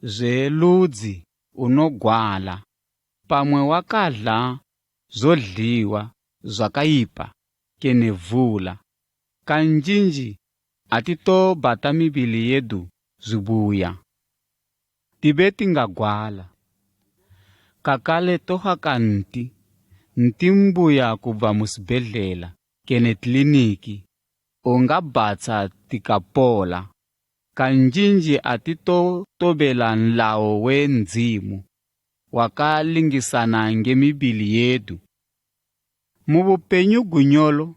zwe ludzi unogwala, pamwe wakadla zodliwa zwakayipa kene vula. Kanjinji atitobhata mibili yedu zwibuya, tibe tingagwala. Kakale tohaka nti, nti mbuya kubva mu sibhedlela kene tliniki, ungabhatsha tikapola. Kanjinji atitotobela nlayo we Ndzimu wakalingisana nge mibili yedu. Mu bupenyu gunyolo,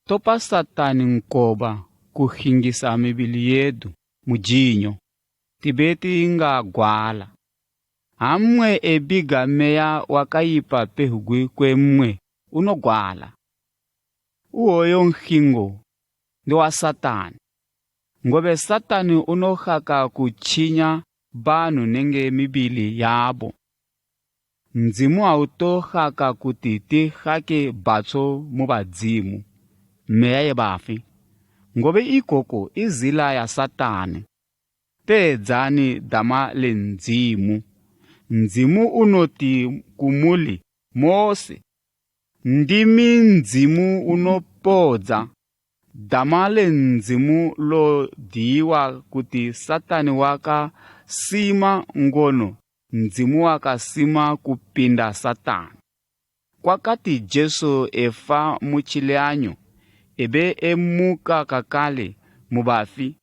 topa Satani nkoba kuhingisa mibili yedu mu jinyo, tibe tingagwala. Ha mmwe ebiga meya wakayipa pehugwi kwe mmwe, unogwala. Uwoyo nshingo ndi wa Satani, ngobe Satani unohaka kutjinya banu nenge mibili yabo. Ndzimu autohaka kuti tihake bhatsho mu badzimu, meya ye bafi, ngobe ikoko i zila ya Satani. Teedzani dama le Ndzimu. Ndzimu unoti kumuli, Mose, ndimi Ndzimu unopodza. Dama le Ndzimu lodiyiwa kuti Satani wakasima, ngono Ndzimu wakasima kupinda Satani. Kwakati Jesu efa mu tjileyanyo, ebe emuka kakale mu bafi,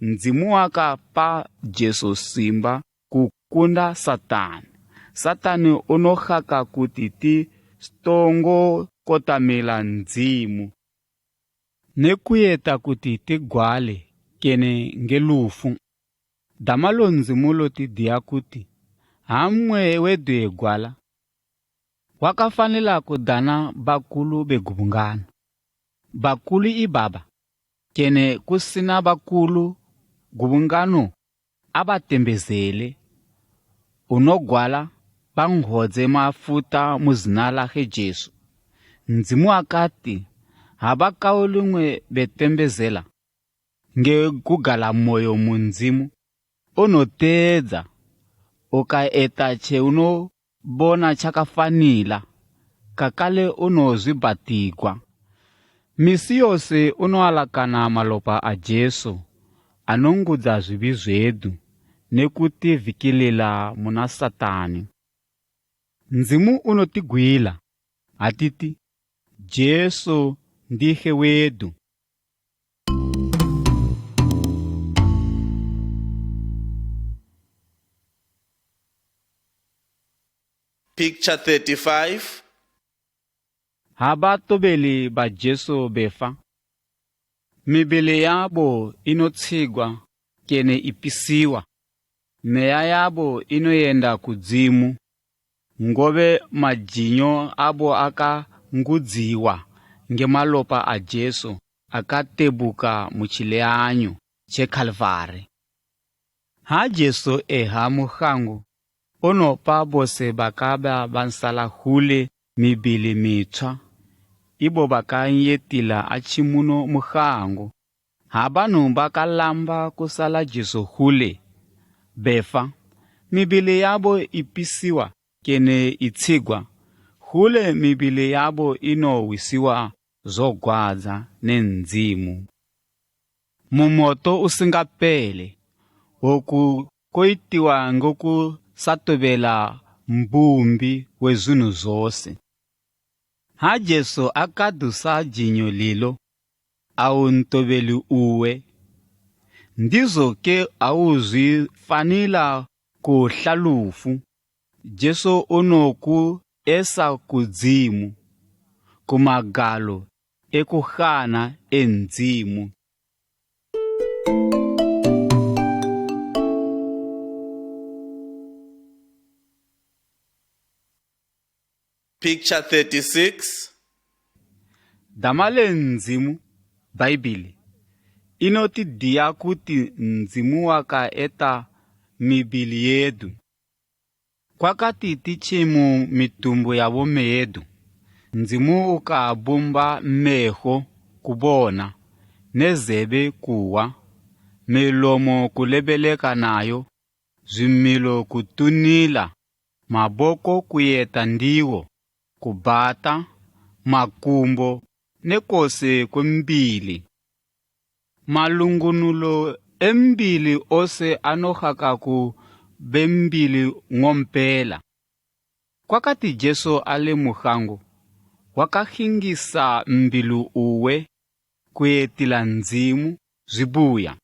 Ndzimu wakapa Jesu simba kukunda Satani. Satani unohaka kuti tistongo kotamila Ndzimu ne kuyeta kuti tigwale kene nge lufu. Dama lo Ndzimu lotidiya kuti, ha mmwe wedu egwala, wakafanila kudana bakulu be gubungano. Bakulu ibaba, kene kusina bakulu, gubungano abatembezele, unogwala banhodze mafuta mu zina la Jesu. Ndzimu akati, ha bakaulungwe betembezela nge kugalamoyo mu Ndzimu, unoteedza, ukaeta tje unobona tjakafanila, kakale unozwibhatigwa. Misi yose unoalakana malopa a Jesu, anongudza zwibi zwedu ne kutivikilila muna Satani. Ndzimu unotigwila, atiti, Jesu ndi She wedu. Picture thirty-five. Ha batobeli ba Jesu befa, mibili yabo inotshigwa kene ipisiwa, meya yabo inoyenda kudzimu, ngobe majinyo abo akangudziwa nge malopa a Jesu akatebuka mu tjileyanyo tje Kalvari. Ha Jesu eha muhango, unopa bose bakaba bansala hule mibili mitshwa, ibo bakanyetila atjimuno muhango. Ha banu bakalamba kusala Jesu hule, befa, mibili yabo ipisiwa kene itshigwa, hule mibili yabo inohwisiwa zogwadza ne Ndzimu mu moto usingapele. Oku koitiwa ngokusatobela Mbumbi we zwimu zose. Ha Jesu akadusa jinyo lilo, au ntobeli uwe, ndizo ke auzwifanila kuhla lufu. Jesu unoku esa kudzimu, ku magalo e kuhana e Ndzimu. Picture thirty-six. Dama le Ndzimu, Bhaibhili, inotidiya kuti Ndzimu wakaeta mibili yedu. Kwakati titji mu mitumbu ya bome yedu, Ndzimu ukabumba meho kubona, ne zebe kuhwa, milomo kulebeleka nayo, zwimilo kutunila, maboko kuyeta ndiwo, kubhata, makumbo, ne kose kwe mbili. Malungunulo e mbili ose anokhaka ku be mbili ngompela. Kwakati Jesu ali mu khango, wakakhingisa mbili uwe kuyetila Ndzimu zwibuya.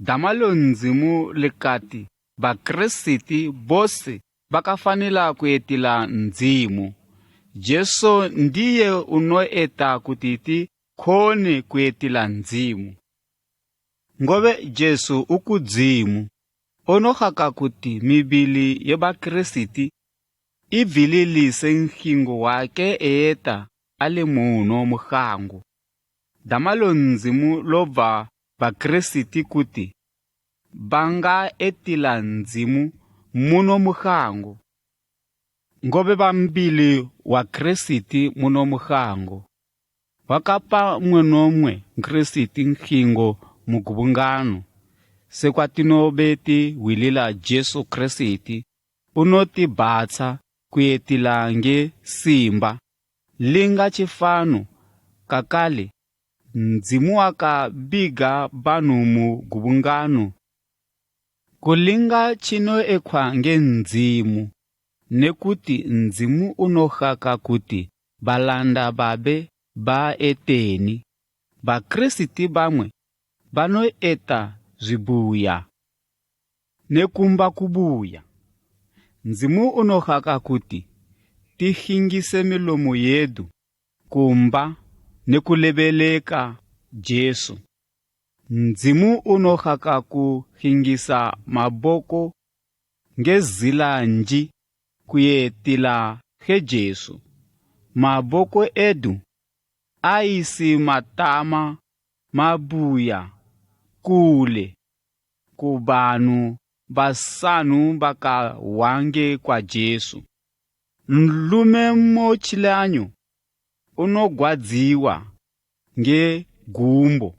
Dama lo Ndzimu likati Bakrisitu bose bakafanila kuyetila Ndzimu. Jesu ndiye unoeta kuti tikhone kuyetila Ndzimu. Ngobe Jesu u kudzimu, unokhaka kuti mibili ye Bakrisitu ibvililise nkhingo wake eyeta ali muno mu khango. Dama lo Ndzimu lobva Bakrisitu kuti bangaetila Ndzimu muno mu khango. Ngobe ba mbili wa Kirisiti muno mu khango, wakapa mmwe no mmwe Mkirisiti nkhingo mu gubungano, sekwa tinobe tihwilila Jesu Kirisiti, unotibhatsha kuyetila nge simba. Linga tjifano, kakale, Ndzimu wakabiga banu mu gubungano kulinga tjinoekhwa nge Ndzimu, nekuti Ndzimu unokhaka kuti balanda babe baeteni. Bakrisitu bamwe banoeta zwibuya ne kumba kubuya. Ndzimu unokhaka kuti tishingise milomo yedu kumba ne kulebeleka Jesu. Ndzimu unokhaka kushingisa maboko nge zila nji kuyetila khe Jesu. Maboko edu aisi matama mabuya kule ku banu basanu bakahwa nge kwa Jesu. Nlume mmotjileanyo unogwadziwa nge gumbo.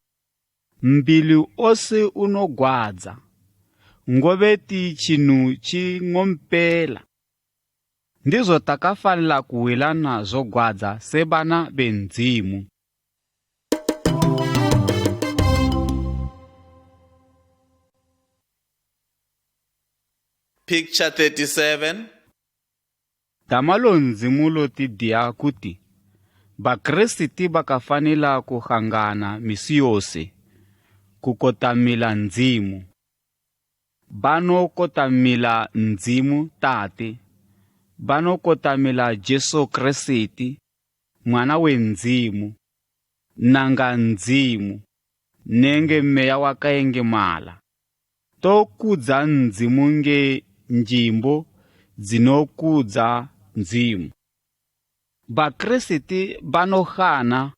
Mbili wose unogwadza, ngobe ti tjinhu tjing'ompela. Ndizo takafanila kuhwilana zogwadza se bana be Ndzimu. Picture thirty-seven. Dama lo Ndzimu lotidiya kuti Bakrisitu bakafanila kuhangana misi yose, kukotamila Ndzimu. Banokotamila Ndzimu Tate, banokotamila Jesu Kirisiti, Mwana we Ndzimu, nanga Ndzimu, nenge Meya Wakayengemala. Tokudza Ndzimu nge njimbo dzinokudza Ndzimu. Bakrisitu banohana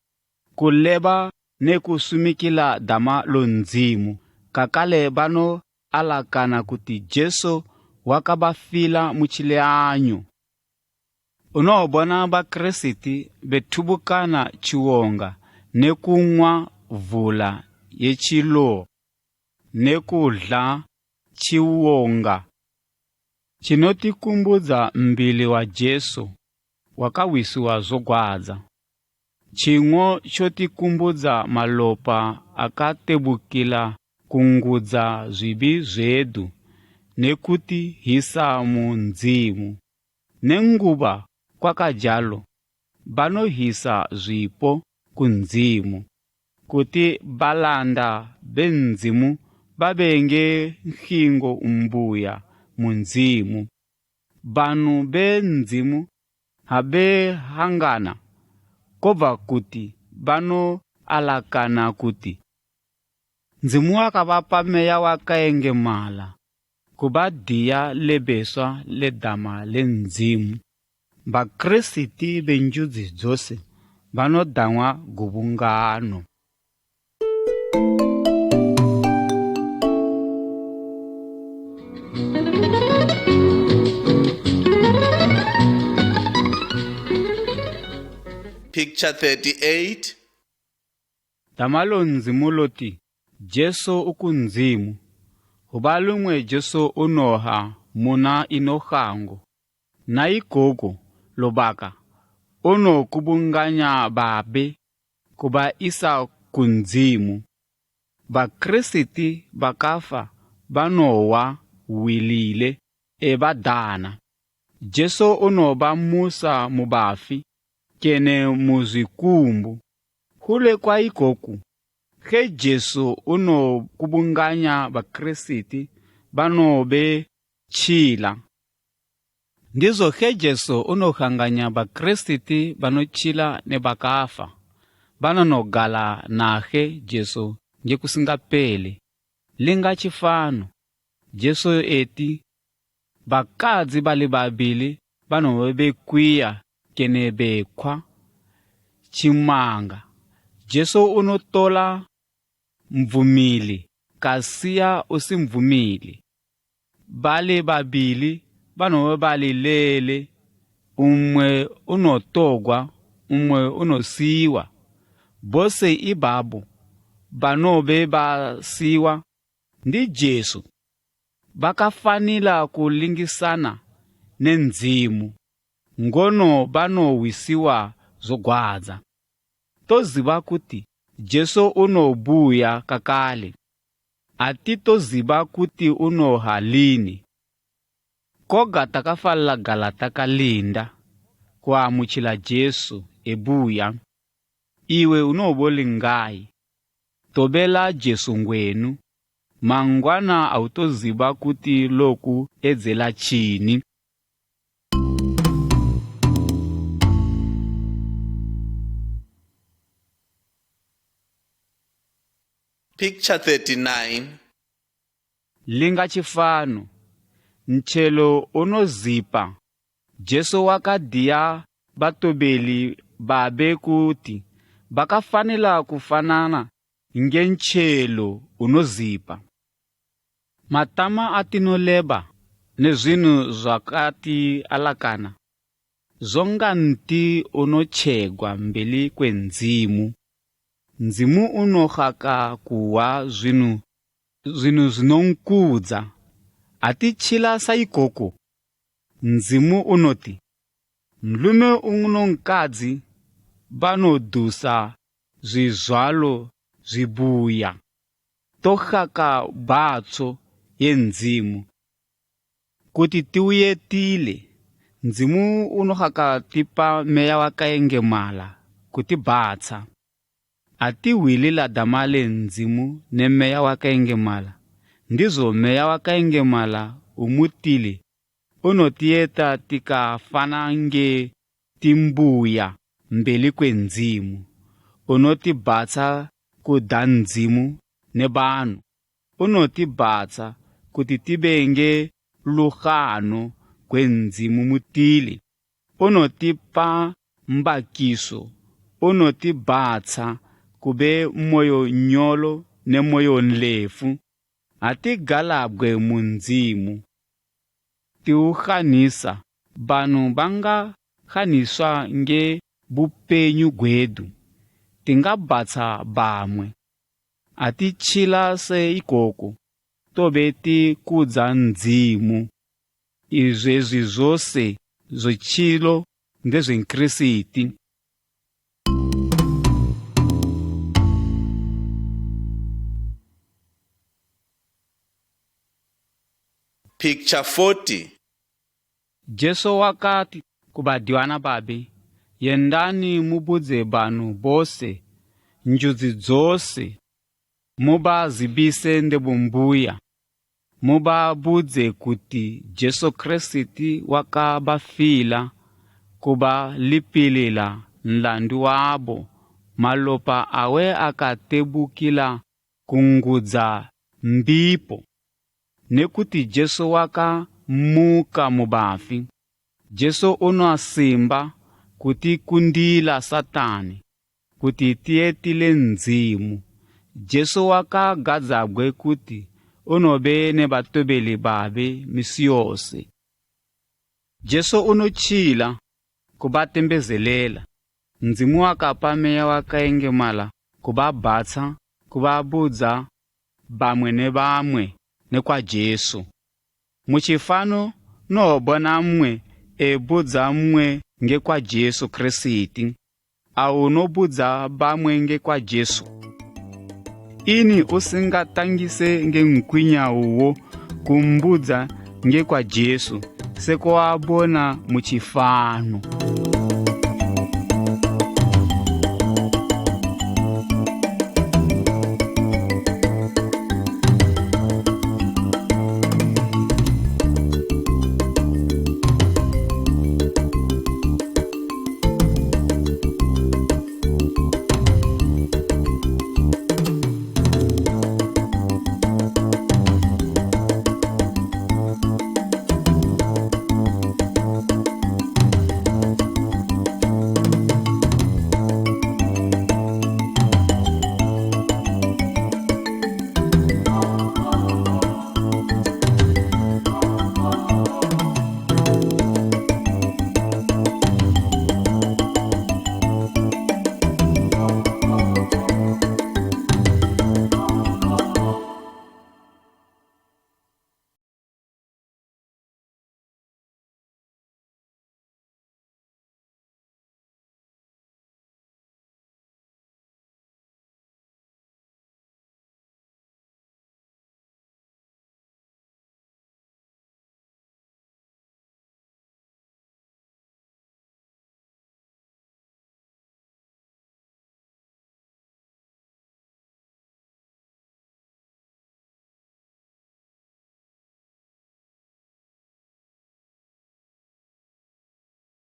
kuleba ne kusumikila dama lo Ndzimu, kakale banoalakana kuti Jesu wakabafila mu tjileanyo. Unowobona Bakrisitu bethubukana tjiwonga ne kung'wa vula ye tjilo ne kudla tjiwonga. Tjinotikumbudza mbili wa Jesu wakahwisiwa zogwadza. Tjing'o tjotikumbudza malopa akatebukila kungudza zwibi zwedu ne kutihisa mu Ndzimu. Nenguba kwakajalo, banohisa zwipo ku Ndzimu, kuti balanda be Ndzimu babe nge nshingo mbuya mu Ndzimu. Banu be Ndzimu ha behangana, koba kuti banoalakana kuti Ndzimu wakabapa Meya Wakayengemala kubadiya lebeswa le dama le Ndzimu. Bakrisitu be njudzi dzose banodang'wa gubungano. Picture thirty-eight. Dama lo Ndzimu loti Jesu uku Ndzimu, hubalumwe Jesu unoha muna ino shango. Na ikoko lubaka unokubunganya babe kubaisa ku Ndzimu. Bakrisitu bakafa banowa hwi lile ebadana. Jesu unobamusa mu bafi kene mu zwikumbu. Hule kwa ikoku, she Jesu unokubunganya Bakrisitu banobe tjila. Ndizo she Jesu unoshanganya Bakrisitu banotjila ne bakafa, banonogala na she Jesu nge kusingapele. Linga tjifano, Jesu eti, bakadzi bali babili banobe bekwiya kene bekhwa tjimanga. Jesu unotola mbumili kasiya usi mbumili. Bali babili banobe bali lele, umwe unotogwa, umwe unosiwa. Bose ibabo banobe basiwa ndi Jesu bakafanila kulingisana ne Ndzimu, ngono banohwisiwa zogwadza. Toziba kuti Jesu unobuya kakale. Ati toziba kuti unoha lini. Koga takafalala gala takalinda kuamutjila Jesu ebuya. Iwe unobo lingayi? Tobela Jesu ngwenu. Mangwana autoziba kuti loku edzela tjini. Picture thirty-nine. Linga tjifano, ntjelo unozipa. Jesu wakadiya batobeli babe kuti bakafanila kufanana nge ntjelo unozipa. Matama atinoleba ne zwinu zwakati alakana, zonga nti unotjegwa mbeli kwe Ndzimu. Ndzimu unohaka kuhwa zwinu, zwinu zwinonkudza. Atitjila sa ikoko, Ndzimu unoti, nlume uno nkadzi banodusa zwizwalo zwibuya. Tohaka bhatsho ye Ndzimu kuti tiuye tile. Ndzimu unohaka tipa Meya Wakayengemala kuti bhatsha. Atihwili la dama le Ndzimu ne Meya Wakayengemala, ndizo Meya Wakayengemala umutili unotiyeta tikafana nge timbuya mbeli kwe Ndzimu, unotibhatsha kuda Ndzimu ne banu, unotibhatsha kuti tibe nge luhano gwe Ndzimu mutili, unotipa mbakiso, unotibhatsha kube moyo nyolo ne moyo nlefu. Atigalabgwe mu Ndzimu, tiukhanisa, banu bangakhaniswa nge bupenyu gwedu, tingabhatsha bamwe. Atitjila se ikoko, tobe tikudza Ndzimu. Izwezwi zose zwotjilo ndezwe Nkirisiti. Picture forty. Jesu wakati ku badiwana babe, yendani mubudze banu bose, njudzi dzose, mubazibise ndebo mbuya. Mubabudze kuti Jesu Kirisiti wakabafila kubalipilila nlandu wabo, malopa awe akatebukila kungudza mbipo, ne kuti Jesu wakamuka mu bafi. Jesu unoa simba kutikundila Satani, kuti tiyetile Ndzimu. Jesu wakagadzabgwe kuti unobe ne batobeli babe misi yose. Jesu unotjila kubatembezelela. Ndzimu wakapa Meya Wakayengemala kubabhatsha, kubabudza bamwe ne bamwe ne kwa Jesu. Mu tjifano, nowobona mmwe ebudza mmwe nge kwa Jesu Kirisiti, aunobudza bamwe nge kwa Jesu. Ini usingatangise nge nkwinya uwo kumbudza nge kwa Jesu, se kowabona mu tjifano?